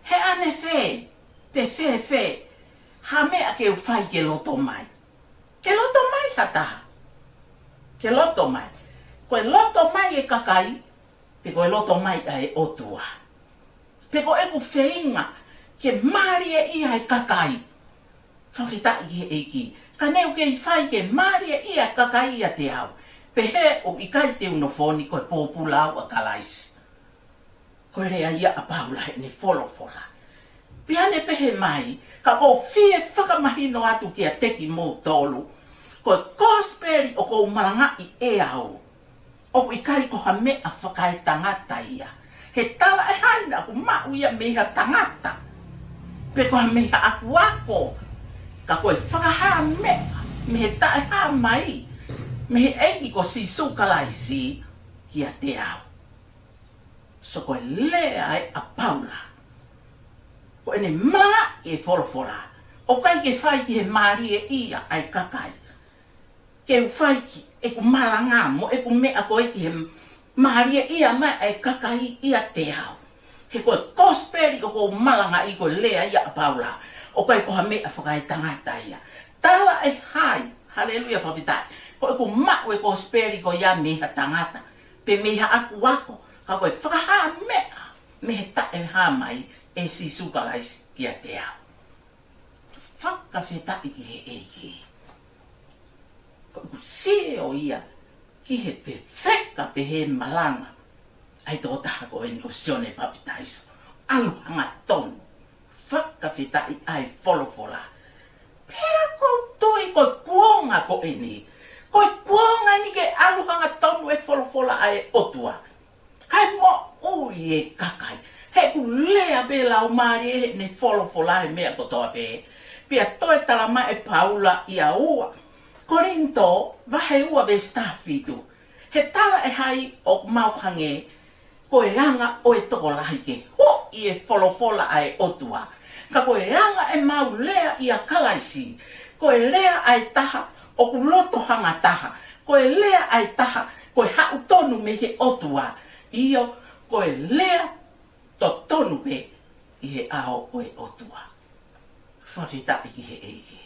He ʻanefē, pe fēfē ha meʻa ke u fai ke loto mai? Ke loto mai ha taha? Ke loto mai. Ko e loto mai e kakai, pe ko e loto mai ʻa e ʻOtua? Pe ko ʻeku feinga ke mālieʻia e kakai? Fakafetaʻi ki he ʻEiki. Ka ne u kei fai ke mālieʻia e kakai ʻiate au, pehē ʻoku ʻikai te u nofo ni, ko e pōpula au ʻa Kalaisi. Ko e lea ia ʻa Paula heʻene folofola. Pea ne pehē mai, ka ʻoku ou fie fakamahino atu kiate kimoutolu, ko e kosipeli ʻoku ou malangaʻi ʻe au, ʻoku ʻikai ko ha meʻa fakaetangata ia. He talaʻehai naʻa ku maʻu ia mei ha tangata, pe ko ha mei haʻaku ako, ka ko e fakahā meʻa mei he taʻehāmai mei he ʻEiki ko Sīsū Kalaisi kiate au. So ko e lea ē ʻa Paula, ko ʻene malangaʻi e folofola, ʻoku ʻikai ke fai ki he mālieʻia ʻa e kakai. Ke u fai ki ʻeku malanga mo ʻeku meʻa ko ē ki he mālieʻia mai ʻa e kakai ʻiate au. He ko e kosipeli ʻoku ou malangaʻi, ko e lea ia ʻa Paula, ʻoku ʻikai ko ha meʻa fakaetangata ia. Talaʻehai, haleluia, fakafetaʻi, ko ʻeku maʻu e kosipeli ko ia mei ha tangata, pe mei haʻaku ako, ka ko e fakahā meʻa mei he taʻehāmai ʻe Sīsū Kalaisi kiate au. Fakafetaʻi ki he ʻEiki. Ko ʻeku sio ia ki he fefeka pehē malanga ʻa e tokotaha ko eni ko Sione Papitaiso. ʻAlu hangatonu. Fakafetaʻi ʻa e folofola. Pea ʻoku ou tui ko e kuonga ko eni, ko e kuonga eni ke ʻalu hangatonu e folofola ʻa e ʻOtua, kae moʻui e kakai. He ʻoku lea pē Laumālie heʻene folofola he meʻa kotoa pē. Pea toe tala mai ʻe Paula ʻia ua Kolinitō vahe ua veesi taha fitu: He talaʻehai ʻoku mau hangē ko e anga ʻo e tokolahi ke hoʻi e folofola ʻa e ʻOtua. Ka ko e anga ʻemau lea ʻia Kalaisi, ko e lea ʻa e taha ʻoku loto hangataha, ko e lea ʻa e taha ko e haʻu tonu mei he ʻOtua. ʻIo, ko e lea totonu pē ʻi he ʻao ʻo e ʻOtua. Fakafetaʻi ki he ʻEiki.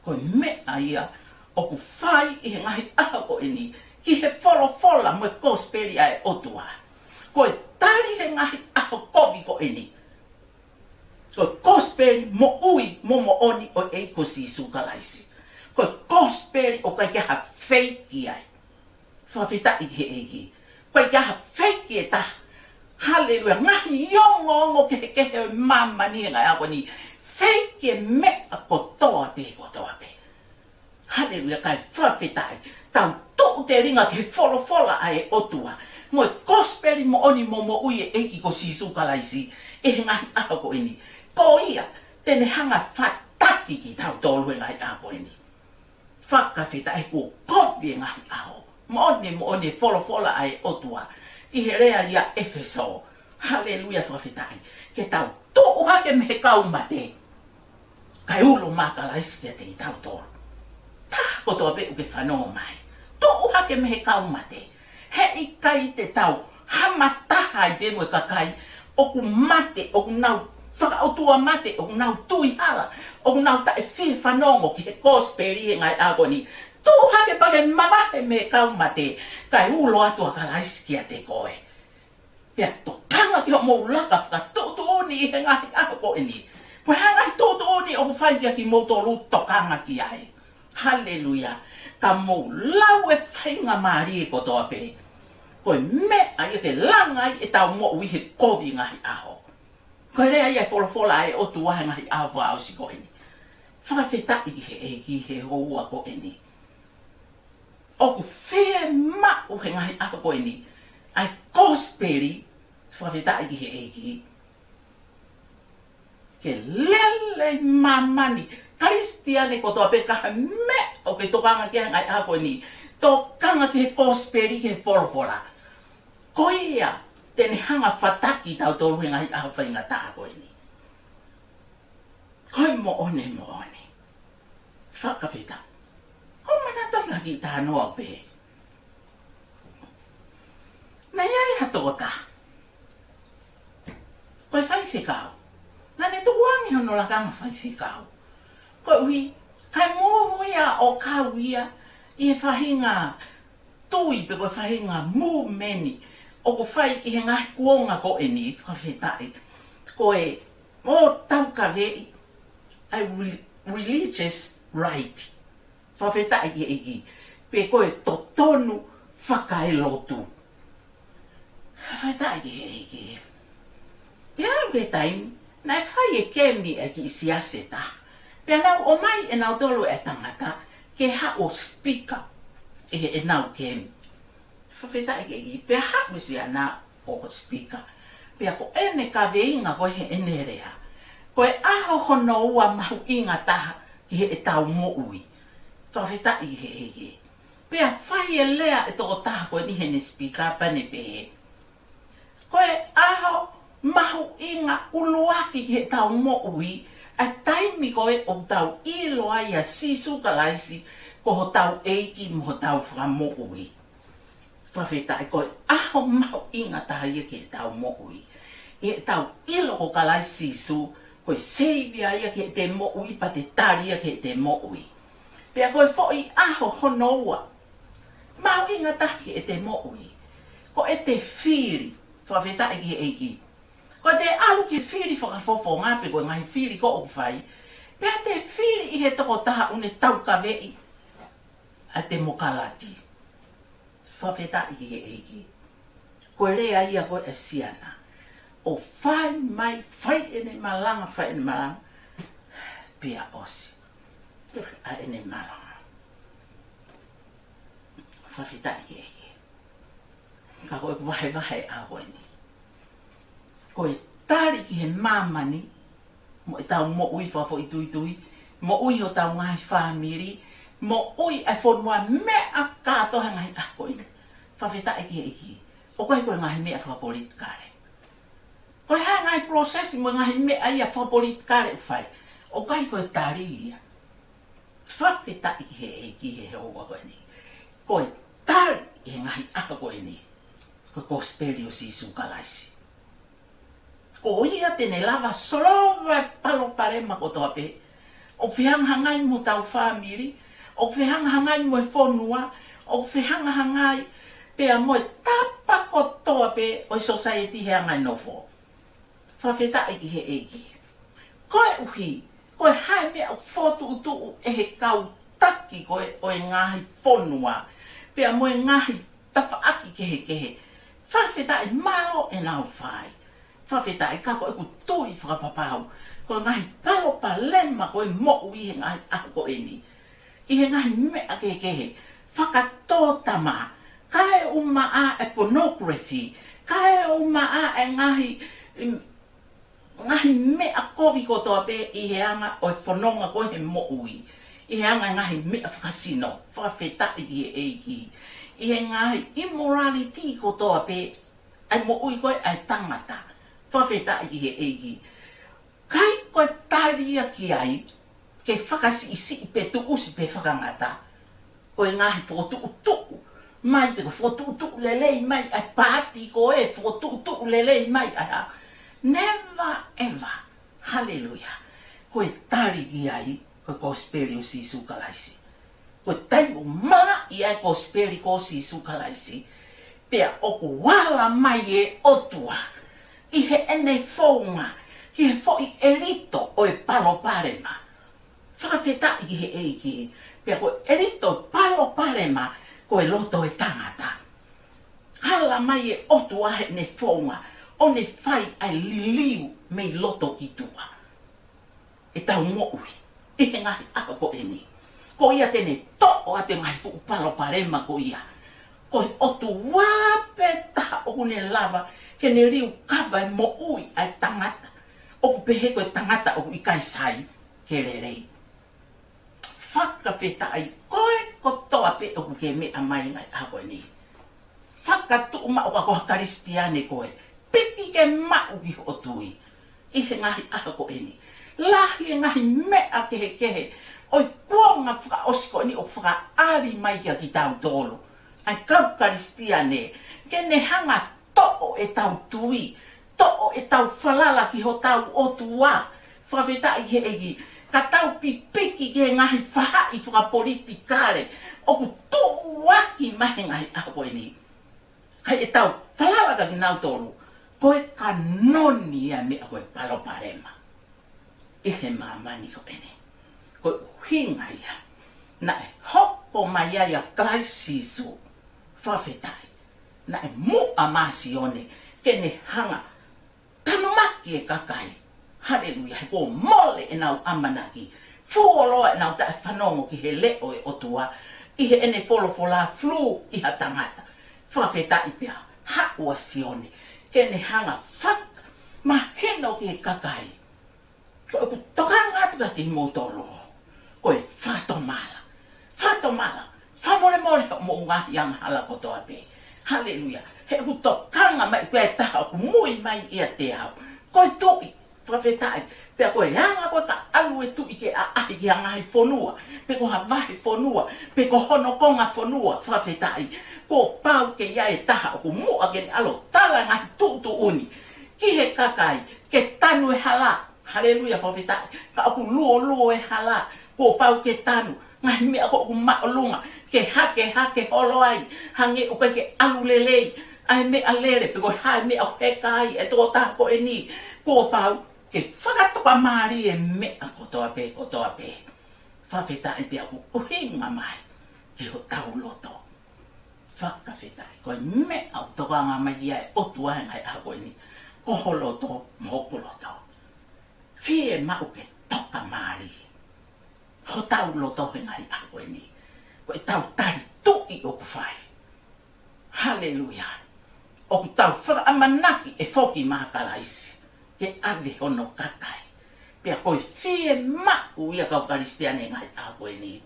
Ko e meʻa ia ʻoku fai ʻi he ngaahi ʻaho ko eni ki he folofola mo e kosipeli ʻa e ʻOtua. Ko e tali he ngaahi ʻaho kovi ko eni, ko e kosipeli moʻui mo moʻoni ʻo e ʻEiki ko Sīsū Kalaisi. Ko e kosipeli ʻoku ʻikai ke ʻi ai ha feiki ai. Fakafetaʻi ki he ʻEiki. ʻOku ʻikai ke ʻi ai ha feiki ʻe taha. Haleluia. Ngaahi ongoongo kehekehe ʻo e māmani he ngaahi ʻaho ni, feiki e meʻa kotoa pē, kotoa pē. Haleluia. Kae fakafetaʻi, tau tuʻu telinga ki he folofola ʻa e ʻOtua. mo e kosipeli moʻoni mo moʻui ʻa e ʻEiki ko Sīsū Kalaisi ʻi he ngaahi ʻaho ko eni. Ko ia te ne hanga ʻo fataki kitautolu he ngaahi ʻaho ko eni. Fakafetaʻi, kuo kovi e ngaahi ʻaho. Moʻoni, moʻoni e folofola ʻa e ʻOtua ʻi he lea ia ʻEfesō. Haleluia, fakafetaʻi. Ke tau tuʻu hake mei he kau mate, kae ulo mai ʻa Kalaisi kiate kitautolu. Taha kotoa pē ʻoku ke fanongo mai, tuʻu hake mei he kau mate. Heʻikai te tau hamataha ai pē mo e kakai ʻoku mate, ʻoku nau fakaʻotua mate, ʻoku nau tui hala, ʻoku nau taʻe fie fanongo ki he kosipeli he ngaahi ʻaho ko eni. Tuʻu hake pea ke mavahe mei he kau mate, kae ulo atu ʻa Kalaisi kiate koe. Pea tokanga ki hoʻomou laka fakatuʻutuʻuni ʻi he ngaahi ʻaho ko eni. Ko e hā e ngaahi tuʻutuʻuni ʻoku fai kiate kimoutolu, tokanga ki ai. Haleluia. Ka mou lau e faingamālie kotoa pē. Ko e meʻa ia ke langa ai ʻetau moʻui he kovi ngaahi ʻaho. Ko e lea ia e folofola ʻa e ʻOtua he ngaahi ʻaho fakaʻosi ko eni. Fakafetaʻi ki he ʻEiki he houa ko eni. ʻOku fiemaʻu he ngaahi ʻaho ko eni ʻa e kosipeli, fakafetaʻi ki he ʻEiki, ke lele ʻi māmani. Kalisitiane kotoa pē, ka ʻi ai ha meʻa ʻoku ke tokanga ki ai he ngaahi ʻaho ko eni, tokanga ki he kosipeli, ki he folofola. Ko ia te ne hanga ʻo fataki kitautolu he ngaahi ʻaho faingataʻa ko eni. Ko e moʻoni, moʻoni. Fakafetaʻi. ʻOku ou manatuʻi ha kiʻi talanoa pē. Naʻe ʻi ai ha tokotaha, ko e faifekau. Naʻa ne tukuange hono lakanga faifekau. Koeʻuhi, kae mou ia ʻo kau ia ʻi he faʻahinga tui pe ko e faʻahinga movement ʻoku fai ʻi he ngaahi kuonga ko eni, fakafetaʻi. Ko e ʻo taukaveʻi ʻa e re-, religious right. Fakafetaʻi ki he ʻEiki. Pe ko e totonu fakaelotu. Fakafetaʻi ki he ʻEiki. Pea aʻu ki he taimi naʻe fai e kemi ʻa e kiʻi siasi ʻe taha. Pea nau ʻomai ʻe nautolu e tangata ke haʻu ʻo sipika ʻi heʻenau kemi. Fakafetaʻi ki he ʻEiki. Pea haʻu e siana ʻo sipika. Pea ko ʻene kaveinga ko ē heʻene lea, ko e ʻaho hono ua mahuʻinga taha ki heʻetau moʻui. Fakafetaʻi ki he ʻEiki. Pea fai e lea e tokotaha ko eni heʻene sipika pea ne pehē, ko e ʻaho mahuʻinga ʻuluaki ki heʻetau moʻui, ʻa e taimi ko ē ʻoku tau ʻilo ai ʻa Sīsū Kalaisi ko hotau ʻEiki mo hotau Fakamoʻui. Fakafetaʻi, ko e ʻaho mahuʻinga taha ia ki heʻetau moʻui. ʻI heʻetau ʻilo ko Kalaisi Sīsū ko e Savior ia ki heʻete moʻui, pea te tali ia ki heʻete moʻui. Pea ko e foʻi ʻaho hono ua mahuʻinga taha ki heʻete moʻui, ko ʻete fili, fakafetaʻi ki he ʻEiki. Ko ʻete ʻalu ki he fili fakafofonga pe ko e ngaahi fili ko ē ʻoku fai, pea te fili ʻi he tokotaha ʻoku ne taukaveʻi ʻa e temokalati. Fakafetaʻi ki he ʻEiki. Ko e lea ia ko ē ʻa e siana. ʻO fai mai, fai ʻene malanga, fai ʻene malanga. Pea ʻosi ʻa ʻene malanga. Fakafetaʻi ki he ʻEiki. Ka ko e vahevahe ʻa ko eni, ko e tali ki he māmani, mo ʻetau moʻui fakafoʻituitui, moʻui hotau ngaahi fāmili, moʻui ʻa e fonua, meʻa kātoa he ngaahi ʻaho ko eni. Fakafetaʻi ki he ʻEiki. ʻOku ʻikai ko e ngaahi meʻa fakapolitikale. Ko e hā e ngaahi process mo e ngaahi meʻa ia fakapolitikale ʻoku fai, ʻoku ʻikai ko e tali ia. Fakafetaʻi ki he ʻEiki he houa ko eni. Ko e tali ʻi he ngaahi ʻaho ko eni, ko e kosipeli ʻo Sīsū Kalaisi. Ko ia te ne lava solova e palopalema kotoa pē ʻoku fehangahangai mo hotau fāmili, ʻoku fehangahangai mo e fonua, ʻoku fehangahangai pea mo e tapa kotoa pē ʻo e society he anga e nofo. Fakafetaʻi ki he ʻEiki. Koeʻuhi, ko e hā e meʻa ʻoku fokotuʻutuʻu ʻe he kau taki ko ē ʻo e ngaahi fonua, pea mo e ngaahi tafaʻaki kehekehe. Fakafetaʻi, mālō ʻenau fai. Fakafetaʻi, ka ko ʻeku tui fakapapau, ko e ngaahi palopalema ko ē moʻui he ngaahi ʻaho ko eni, ʻi he ngaahi meʻa kehekehe, fakatōtama, Kae ʻumaʻā e pornography, kae ʻumaʻā e ngaahi, mm, ngaahi meʻa kovi kotoa pē ʻi he anga ʻo e fononga ko ē he moʻui. ʻI he anga e ngaahi meʻa fakasino, fakafetaʻi ki he ʻEiki. ʻI he ngaahi immorality kotoa pē, ʻa e moʻui ko ē ʻa e tangata, fakafetaʻi ki he ʻEiki. Kae ko e tali ia ki ai, ke fakasiʻisiʻi pe tuʻusi pe fakangata, ko e ngaahi fokotuʻutuʻu mai, pe ko e fokotuʻutuʻu lelei mai ʻa e paati ko ē, fokotuʻutuʻu lelei mai ʻa e hā. Never ever. Haleluia. Ko e tali ki ai, ko e kosipeli ʻo Sīsū Kalaisi. Ko e taimi ʻoku malaʻia ai e kosipeli ko Sīsū Kalaisi, pea ʻoku ala mai e ʻOtua ʻi heʻene founga ki he foʻi ʻelito ʻo e palopalema. Fakafetaʻi ki he ʻEiki. Pea ko e ʻelito palopalema, ko e loto e tangata. Ala mai e ʻOtua heʻene founga, ʻo ne fai ʻa e liliu mei loto ki tuʻa ʻetau moʻui ʻi he ngaahi ʻaho ko eni. Ko ia te ne toʻo atu e ngaahi fuʻu palopalema ko ia. Ko e ʻOtua pē taha ʻoku ne lava ke ne liukava e moʻui ʻa e tangata. ʻOku pehē ko e tangata ʻoku ʻikai sai ke lelei. Fakafetaʻi, ko e kotoa pē ʻoku ke meʻa mai he ngaahi ʻaho ko eni. Fakatuʻumaʻu ka ko ha Kalisitiane koe, piki ke maʻu ki hoʻo tui ʻi he ngaahi ʻaho ko eni. Lahi e ngaahi meʻa kehekehe ʻo e kuonga fakaʻosi ko eni ʻoku fakaʻali mai kia kitautolu, ʻa e kau Kalisitiane, ke ne hanga toʻo ʻetau tui, toʻo ʻetau falala ki hotau ʻOtua. Fakafetaʻi ki he ʻEiki. Ka tau pipiki ki he ngaahi faʻahi fakapolitikale ʻoku tuʻuaki mai he ngaahi ʻaho ko eni. Kae ʻetau falala kia kinautolu, ko e kanoni ia e meʻa ko e palopalema ʻi he māmani ko eni. Ko e ʻuhinga ia naʻe hoko mai ai ʻa Kalaisi Sīsū, fakafetaʻi, naʻe muʻa mai ʻa Sione ke ne hanga tanumaki e kakai. Haleluia. He kuo mole ʻenau ʻamanaki, fuoloa ʻenau taʻefanongo ki he leʻo e ʻOtua ʻi heʻene folofola through ʻi ha tangata. Fakafetaʻi, pea haʻu ʻa Sione ke ne hanga fakamahino ki he kakai, ko ʻeku tokanga atu kiate kimoutolu, ko e fakatomala, fakatomala, fakamolemole hoʻomou ngaahi angahala kotoa pē. Haleluia. He ʻoku tokanga mai, ʻoku ʻi ai e taha ʻoku mui mai ʻiate au, ko e Tuʻi. Fakafetaʻi. Pea ko e anga ko ē ka ʻalu e Tuʻi ke ʻaʻahi ki ha ngaahi fonua, pe ko ha vahefonua, pe ko hono konga fonua, fakafetaʻi, kuo pau ke ʻi ai e taha ʻoku muʻa ke ne ʻalu ʻo tala e ngaahi tuʻutuʻuni ki he kakai, ke tanu e hala. Haleluia, fakafetaʻi. Ka ʻoku luoluo e hala, kuo pau ke tanu. Ngaahi meʻa ko ē ʻoku māʻolunga, ke hakehake holo ai, hangē ʻoku ʻikai ke ʻalu lelei ʻa e meʻalele, pe ko e hā e meʻa ʻoku heka ai e tokotaha ko eni, kuo pau ke fakatokamālie e meʻa kotoa pē, kotoa pē. Fakafetaʻi, pea ʻoku ʻuhinga mai ki hotau loto. Fakafetaʻi, ko e meʻa ʻoku tokanga mai ki ai e ʻOtua he ngaahi ʻaho ko eni, ko ho loto mo hoku loto. Fiemaʻu ke tokamālie hotau loto he ngaahi ʻaho ko eni. Ko ʻetau tali tuʻi ʻoku fai. Haleluia. ʻOku tau fakaʻamanaki ʻe foki mai ʻa Kalaisi ke ʻave hono kakai. Pea ko e fiemaʻu ia kau Kalisitiane he ngaahi ʻaho ko eni.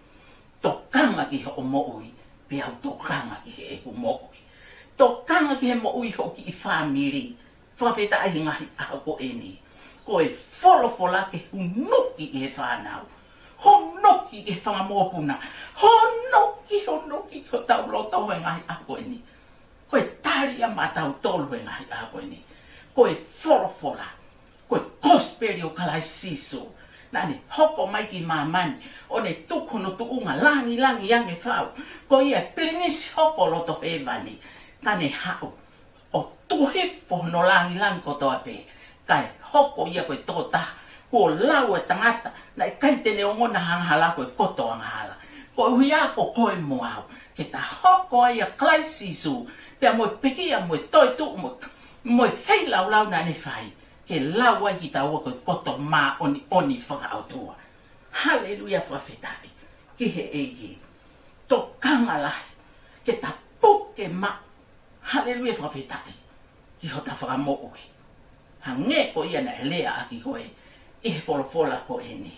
Tokanga ki hoʻo moʻui, pea u tokanga ki heʻeku moʻui. Tokanga ki he moʻui hoʻo kiʻi fāmili. Fakafetaʻi he ngaahi ʻaho ko eni. Ko e folofola ke hunuki ki he fānau. Hunuki ki he fanga mokopuna. Hunuki, hunuki ki hotau loto he ngaahi ʻaho ko eni. Ko e tali ia maʻatautolu he ngaahi ʻaho ko eni. Ko e folofola. Ko e kosipeli ʻo Kalaisi Sīsū. Naʻa ne hoko mai ki māmani, ʻo ne tuku hono tuʻunga langilangi ange fau. Ko ia e pilinisi hoko loto hēvani. Ka ne haʻu ʻo tuku hifo hono langilangi kotoa pē, kae hoko ia ko e tokotaha kuo lau e tangata naʻe ʻikai te ne ongona ha angahala, ko e koto angahala. Koeʻuhi ko koe mo au, ke ta hoko ai ʻia Kalaisi Sīsū, pea mo e pekia, mo e toetuʻu, mo, mo e feilaulau naʻa ne fai, ke lau ai kitaua ko e koto māʻoniʻoni fakaʻotua. Haleluia, fakafetaʻi ki he ʻEiki. Tokanga lahi ke ta puke ke maʻu. Haleluia, fakafetaʻi ki hota fakamoʻui. Hangē ko ia naʻe leaʻaki ko ē ʻi he folofola ko eni.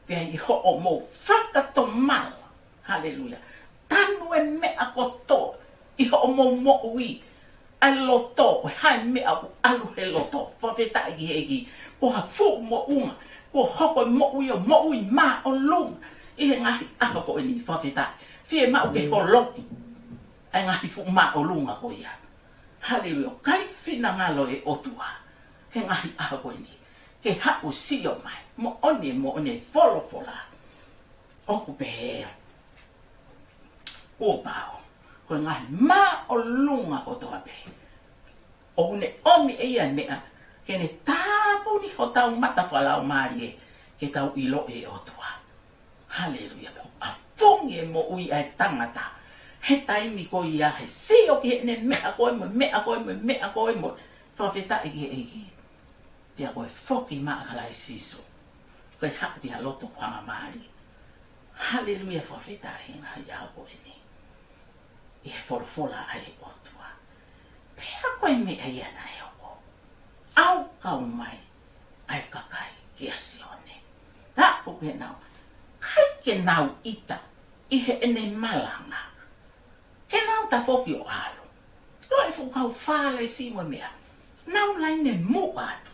Pea ʻi hoʻomou fakatomala. Haleluia. Tanu e meʻa kotoa ʻi hoʻomou moʻui. ʻA e loto, ʻo e hā e meʻa ʻoku ʻalu he loto. Fakafetaʻi ki he ʻEiki. Ko ha fuʻu moʻunga. Kuo hoko e moʻui ʻo moʻui māʻolunga ʻi he ngaahi ʻaho ko eni, fakafetaʻi. Fiemaʻu ke holoki ʻa e ngaahi fuʻu māʻolunga ko ia. Haleluia. ʻOku ʻikai finangalo e ʻOtua he ngaahi ʻaho ko eni ke haʻu ʻo sio mai. Moʻoni, moʻoni e folofola. ʻOku pehē, kuo pau, ko e ngaahi māʻolunga kotoa pē, ʻoku ne ʻomi ʻe ia e meʻa ke ne tāpuni hotau mata fakalaumālie ke tau ʻilo e ʻOtua. Haleluia. ʻA e fungi e moʻui ʻa e tangata he taimi ko ia, he sio ki heʻene meʻa ko ē mo e meʻa ko ē mo e meʻa ko ē mo e, fakafetaʻi ki he ʻEiki. Pea ko e foki mai ʻa Kalaisi Sīsū, ko e haʻu ki ha loto kuangamālie. Haleluia, fakafetaʻi he ngaahi ʻaho ko eni. ʻI he folofola ʻa e ʻOtua. Pea ko e meʻa ia naʻe hoko, ʻau kau mai ʻa e kakai kia Sione. Naʻa ʻoku ke nau, ʻikai ke nau ʻita ʻi heʻene malanga. Ke nau tafoki ʻo ʻalu. Loʻi e fuʻu kau Fālesi mo e meʻa. Nau laine muʻa atu.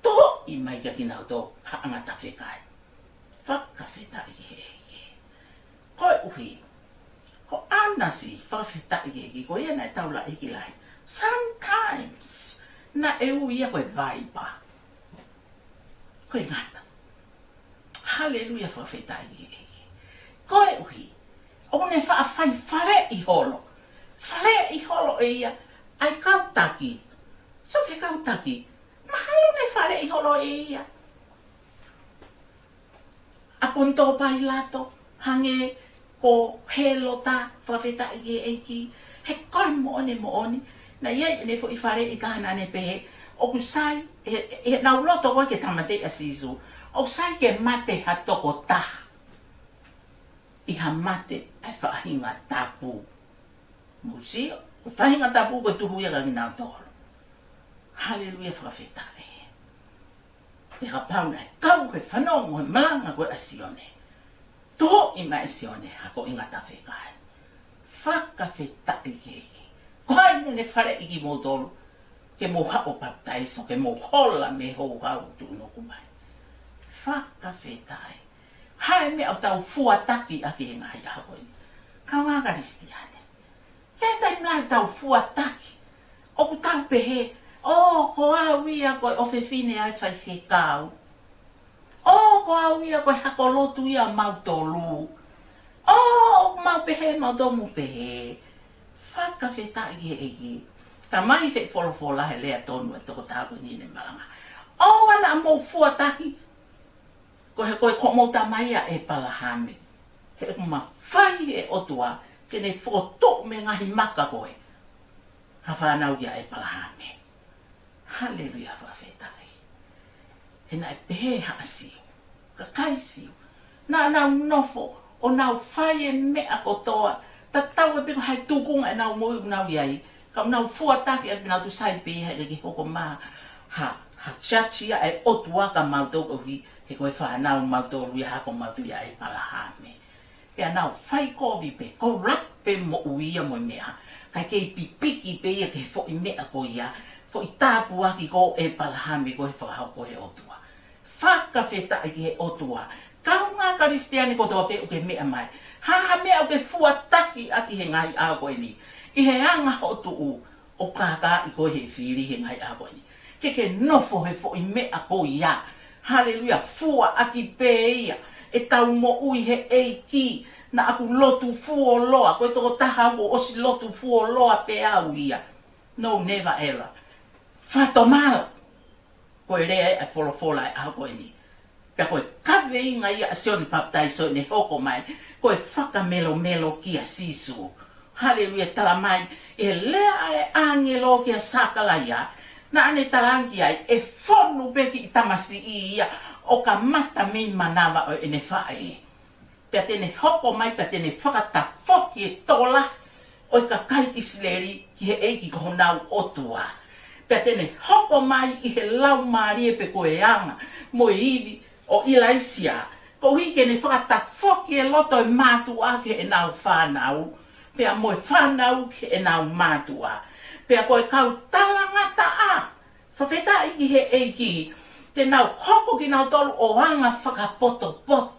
Toʻi mai kia kinautolu ha ʻangata fekai. Fakafetaʻi ki he ʻEiki. Koeʻuhi ko ʻAnasi, fakafetaʻi ki he ʻEiki, ko ia naʻe taulaʻeiki lahi. Sometimes naʻe ui ia ko e vaipa. Ko e ngata. Haleluia, fakafetaʻi ki he ʻEiki. Koeʻuhi ʻoku ne faʻa fai faleʻi holo. Faleʻi holo ʻe ia ʻa e kau taki. So, ki he kau taki, mahalo ne faleʻi holo ʻe ia ʻa Ponitō Pailato, hangē ko Hēlota, fakafetaʻi ki he ʻEiki. He ko e moʻoni, moʻoni, naʻe ʻi ai ʻene foʻi faleʻi ka naʻa ne pehē, ʻoku sai, he, he naʻa nau loto ko ē ke tāmateʻi ʻa Sīsū, ʻoku sai ke mate ha tokotaha ʻi ha mate ʻa e faʻahinga tapu. Mou sio, ko e faʻahinga tapu ko e tuhu ia kia kinautolu. Haleluia, fakafetaʻi. Pea kapau naʻe kau he fanongo he malanga ko ē ʻa Sione, toʻi mai ʻe Sione ha ko e ʻangata fekai. Fakafetaʻi ki he ʻEiki. Ko hai naʻa ne faleʻi kimoutolu ke mou haʻu ʻo papitaiso, ke mou hola mei he houhau tuʻunuku mai? Fakafetaʻi. Hā e meʻa ʻoku tau fuataki ʻaki he ngaahi ʻaho ko eni, kāinga Kalisitiane? He taimi lahi ʻoku tau fuataki, ʻoku tau pehē, ʻō, ko au ia ko e ʻofefine ʻa e faifekau. ʻŌ, ko au ia ko e hako lotu ia ʻamautolu. ʻŌ, ʻoku mau pehē, mautolu mo pehē. Fakafetaʻi ki he ʻEiki. Talamai ʻe he folofola he lea tonu ʻa e tokotaha ko eni naʻa ne malanga, ʻoua naʻa mou fuataki, ko e hā, ko e ko hoʻomou tamai ʻa ʻEpalahame. He ʻoku mafai ʻe he ʻOtua ke ne fokotuʻu mei he ngaahi maka ko ē ha fānau kia ʻEpalahame. Haleluia, fakafetaʻi. He naʻe pehē ʻe he Siu, kakai Siu, naʻa nau nofo ʻo nau fai e meʻa kotoa, tatau ai pē pe ko e hā e tuʻunga ʻenau moʻui ʻoku nau ʻi ai, ka ʻoku nau fuataki ʻaki ʻenau tuʻu sai pē ia he ʻikai ke hoko mai ha, ha judge ia ʻa e ʻOtua kia mautolu koeʻuhi he ko e fānau mautolu ia, hako mautolu ia ʻa ʻEpalahame. Pea nau fai kovi pē, corrupt pē moʻui ia mo e meʻa, kae kei pipiki pē ia ki he foʻi meʻa ko ia, foʻi tāpuaki ko ē ʻa ʻEpalahame ko e fakahoko ʻe he ʻOtua. Fakafetaʻi ki he ʻOtua. Kāinga Kalisitiane kotoa pē ʻoku ke meʻa mai, hā ha meʻa ʻoku ke fuataki ʻaki he ngaahi ʻaho ko eni, ʻi he anga hoʻo tuʻu ʻo kākaaʻi koe ʻe he fili he ngaahi ʻaho ko eni, ke ke nofo he foʻi meʻa ko ia. Haleluia, fuaʻaki pē ia ʻetau moʻui he ʻEiki. Naʻa ku lotu fuoloa, ko e tokotaha kuo ʻosi lotu fuoloa pē au ia. No, never ever. Fakatomala. Ko e lea ia ʻa e folofola ʻo e ʻaho ko eni. Pea ko e kaveinga ia ʻa Sione Papitaiso ʻene hoko mai, ko e fakamelomelo kia Sīsū. Haleluia, talamai ʻe he lea ʻa e ʻāngelo kia Sakalaia, naʻa ne talaange ki ai, ʻe fonu pē kiʻi tamasiʻi ia ʻo kamata mei he manava ʻo ʻene faʻē. Pea te ne hoko mai, pea te ne fakatafoki e tokolahi ʻo e kakai ʻIsileli ki he ʻEiki ko honau ʻOtua. Pea te ne hoko mai ʻi he laumālie pe ko e anga mo e ivi ʻo ʻIlaisiā, koeʻuhi ke ne fakatafoki e loto e mātuʻa ki heʻenau fānau, pea mo e fānau ki heʻenau mātuʻa. Pea ko e kau talangataʻa, fakafetaʻi ki he ʻEiki, te nau hoko kinautolu ʻo anga fakapotopoto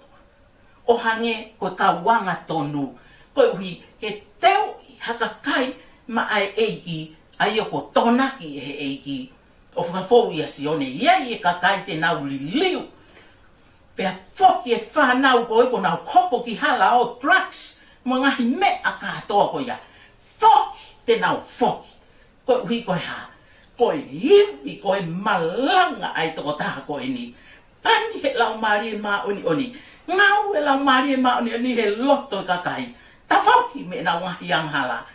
ʻo hangē ko e kau angatonu, koeʻuhi ke teuʻi ha kakai maʻa e ʻEiki, ʻa ia kuo tokonaki ʻe he ʻEiki, ʻo fakafou ʻia Sione, ʻi ai e kakai te nau liliu. Pea foki e fānau ko ē kuo nau hoko ki hala ʻo drugs mo e ngaahi meʻa kātoa ko ia, foki, te nau foki. Koeʻuhi ko e hā? Ko e ivi, ko e malanga ʻa e tokotaha ko eni. Pani he Laumālie Māʻoniʻoni. Ngāue Laumālie Māʻoniʻoni he loto e kakai. Tafoki mei heʻenau ngaahi angahala.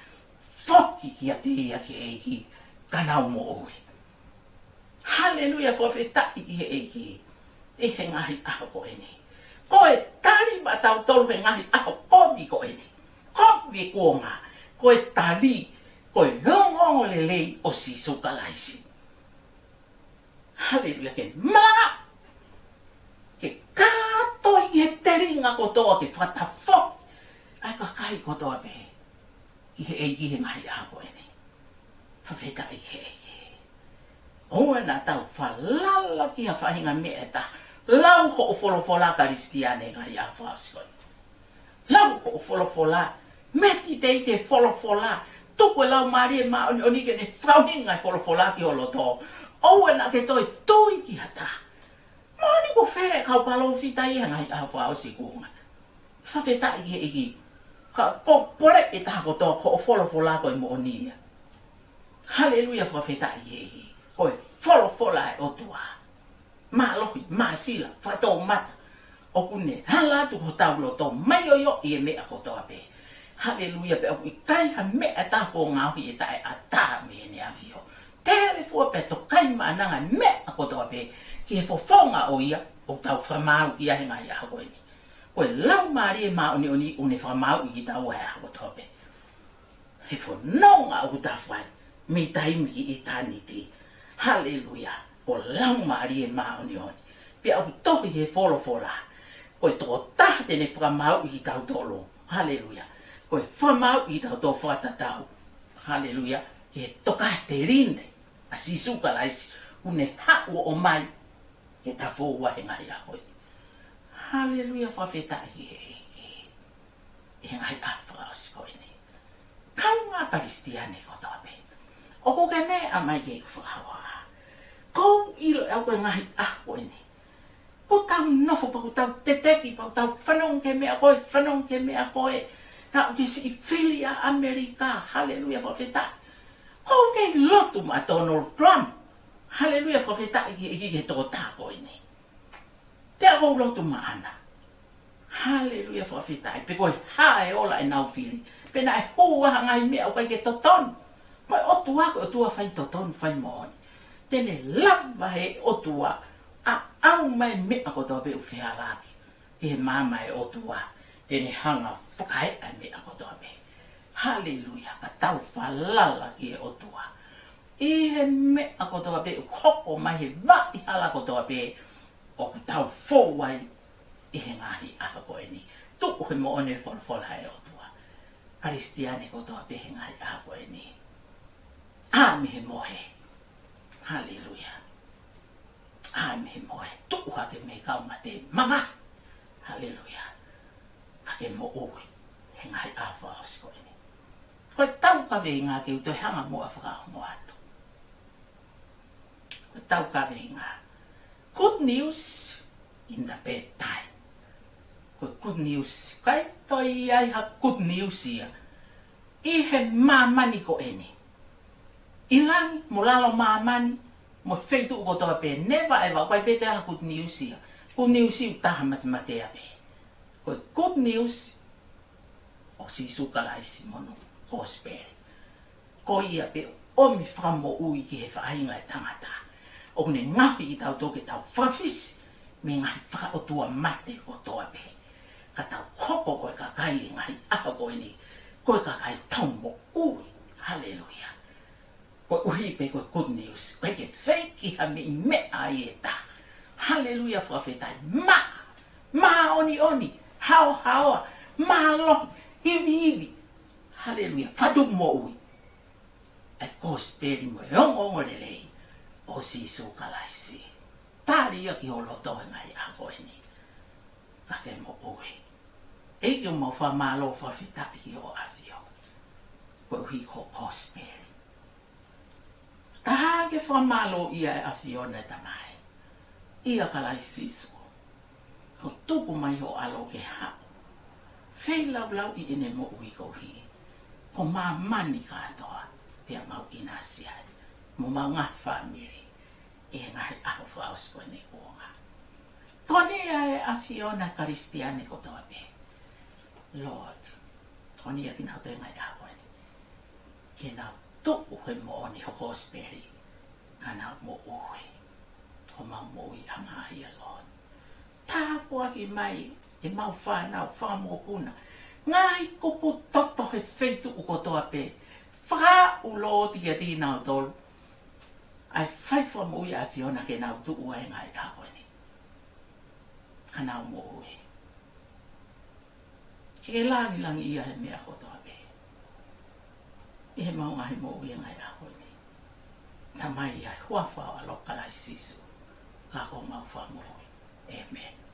Foki kiate ia ki he ʻEiki, ka nau moʻui. Haleluia, fakafetaʻi ki he ʻEiki. ʻI he ngaahi ʻaho ko eni, ko e tali maʻatautolu he ngaahi ʻaho kovi ko eni, kovi e kuonga, ko e tali, ko e ongoongolelei ʻo Sīsū Kalaisi. Haleluia, ke malanga, ke kātoi he telinga kotoa, ke fakatafoki ʻa e kakai kotoa pē ki he ʻEiki he ngaahi ʻaho ko eni. Fakafetaʻi ki he ʻEiki. ʻOua naʻa tau falala ki ha faʻahinga meʻa ʻe taha. Lau hoʻo folofola, Kalisitiane, he ngaahi ʻaho fakaʻosi ko eni. Lau hoʻo folofola. Meditate he folofola. Tuku e Laumālie Māʻoniʻoni ke ne fakaʻuhinga e folofola ki ho loto. ʻOua naʻa ke toe tui ki ha taha. Moʻoni kuo fele e kau palōfita ia he ngaahi ʻaho fakaʻosi kuonga. Fakafetaʻi ki he ʻEiki. Ka ko e pole ʻe taha kotoa ko hoʻo folofola ko e moʻoni ia. Haleluia, fakafetaʻi ki he ʻEiki. Ko e folofola ʻa e ʻOtua. Mālohi, māsila, fakatoumata. ʻOku ne hala atu ki hotau loto, maioioʻi e meʻa kotoa pē. Haleluia, pea ʻoku ʻikai ha meʻa ʻe taha kuo ngaohi ʻe taʻeʻatā mei heʻene ʻafio. Telefua pea tokaimaʻananga e meʻa kotoa pē ki he fofonga ʻo ia ʻoku tau fakamaau ki ai he ngaahi ʻaho ko eni. Ko e Laumālie Māʻoniʻoni ʻoku ne fakamaauʻi kitaua he ʻaho kotoa pē. He fononga ʻoku ta fai mei taimi ki ʻitāniti. Haleluia. Ko e Laumālie Māʻoniʻoni. Pea ʻoku tohi he folofola, ko e tokotaha te ne fakamaauʻi kitautolu. Haleluia. Ko e fakamaauʻi kitautolu fakatatau, haleluia, ki he tokāteline ʻa Sīsū Kalaisi, ʻoku ne haʻu ʻo ʻomai ke ta foua he ngaahi ʻaho ko eni. Haleluia, fakafetaʻi ki he ʻEiki. He ngaahi ʻaho fakaʻosi ko eni, kāinga Kalisitiane kotoa pē, ʻoku ke meʻa mai ke u fakahoa. Kou ʻilo ʻe au ko e ngaahi ʻaho ko eni, ʻoku tau nofo pea ʻoku tau teteki, pea ʻoku tau fanongo ki he meʻa ko ē, fanongo ki he meʻa ko ē. Naʻa ʻoku ke siʻi fili ʻa ʻAmelika, haleluia, fakafetaʻi. Kou kei lotu maʻa Donald Trump, haleluia, fakafetaʻi ki he ʻEiki ki he tokotaha ko eni. Pea kou lotu maʻana. Haleluia, fakafetaʻi. Pe ko e hā e ola ʻenau fili, pe naʻe hū ha ngaahi meʻa ʻoku ʻikai ke totonu. Ko e ʻOtua, ko e ʻOtua faitotonu, faimoʻoni. Te ne lava he ʻOtua ʻo ʻomai e meʻa kotoa pē ʻoku fehālaaki ki he maama ʻo e ʻOtua. Te ne hanga ʻo fakaeʻa e meʻa kotoa pē. Haleluia, ka tau falala ki he ʻOtua ʻi he meʻa kotoa pē ʻoku hoko mai he vaʻa hala kotoa pē ʻoku tau fou ai ʻi he ngaahi ʻaho ko eni. Tuku he moʻoni e folofola ʻa e ʻOtua. Kalisitiane kotoa pē he ngaahi ʻaho ko eni, ʻā mei he mohe. Haleluia. ʻĀ mei he mohe. Tuʻu hake mei he kau mate, mamahi. Haleluia. Ka ke moʻui he ngaahi ʻaho fakaʻosi ko eni. Ko e taukaveinga ke u toe hanga muʻa ʻo fakaongo atu. Ko e taukaveinga, good news in the bad time. Ko e good news, ʻikai toe ʻi ai ha good news ia ʻi he māmani ko eni. ʻI langi mo lalo māmani mo e feituʻu kotoa pē, never ever, ʻikai pē toe ʻi ai ha good news ia. Good news ia ʻoku taha, matematea pē. Ko e good news ʻo Sīsū Kalaisi mo hono kosipeli. Ko ia pē ʻoku ʻomi fakamoʻui ki he faʻahinga ʻo e tangata. ʻOku ne ngaohi kitautolu ke tau fakafisi mei he ngaahi fakaʻotua mate kotoa pē, ka tau hoko ko e kakai ʻi he ngaahi ʻaho ko eni, ko e kakai tau moʻui. Koeʻuhi pē ko e good news. ʻOku ʻikai ke fake ha meʻi meʻa ai e taha. Haleluia, fakafetaʻi. Maʻa, māʻoniʻoni, haohaoa, mālohi, iviivi. Haleluia, fatu moʻui. ʻA e kosipeli mo e ongoongolelei ʻo Sīsū Kalaisi. Tali ia ki ho loto he ngaahi ʻaho ko eni. Ka ke moʻui. ʻEiki, ʻoku mau fakamālō fakafetaʻi ki hoʻo ʻAfio. Koeʻuhi ko e kosipeli. Taha ke fakamālōʻia e ʻAfiona, ʻe Tamai. ʻIa Kalaisi Sīsū. Kuo tuku mai ho ʻAlo ke haʻu. Feilaulau ʻi heʻene moʻui koeʻuhi ko māmani kātoa. Pea mau ʻinasi ai. Mo homau ngaahi fāmili. ʻI he ngaahi ʻaho fakaʻosi ko eni kuonga. Ko eni ʻa e ʻAfiona, Kalisitiane kotoa pē. Lord, ko eni ʻa kinautolu he ngaahi ʻaho ko eni. Ke nau tuʻu he moʻoni ho kosipeli. Ka nau moʻui. Homau moʻuiʻanga ia, Lord. Tāpuaki mai ʻemau fānau, fanga mokopuna. Ngaahi kupu toto he feituʻu kotoa pē. Fakaulo ʻiate kinautolu ʻa e fai fakamoʻui ʻa e ʻAfiona ke nau tuʻu ai he ngaahi ʻaho ko eni. Ka nau moʻui. Ke langilangiʻia he meʻa kotoa pē. ʻI heʻemau ngaahi moʻui he ngaahi ʻaho ko eni. Tamai, ʻi he huafa ho ʻAlo Kalaisi Sīsū. Ka ko homau Fakamoʻui. ʻĒmeni.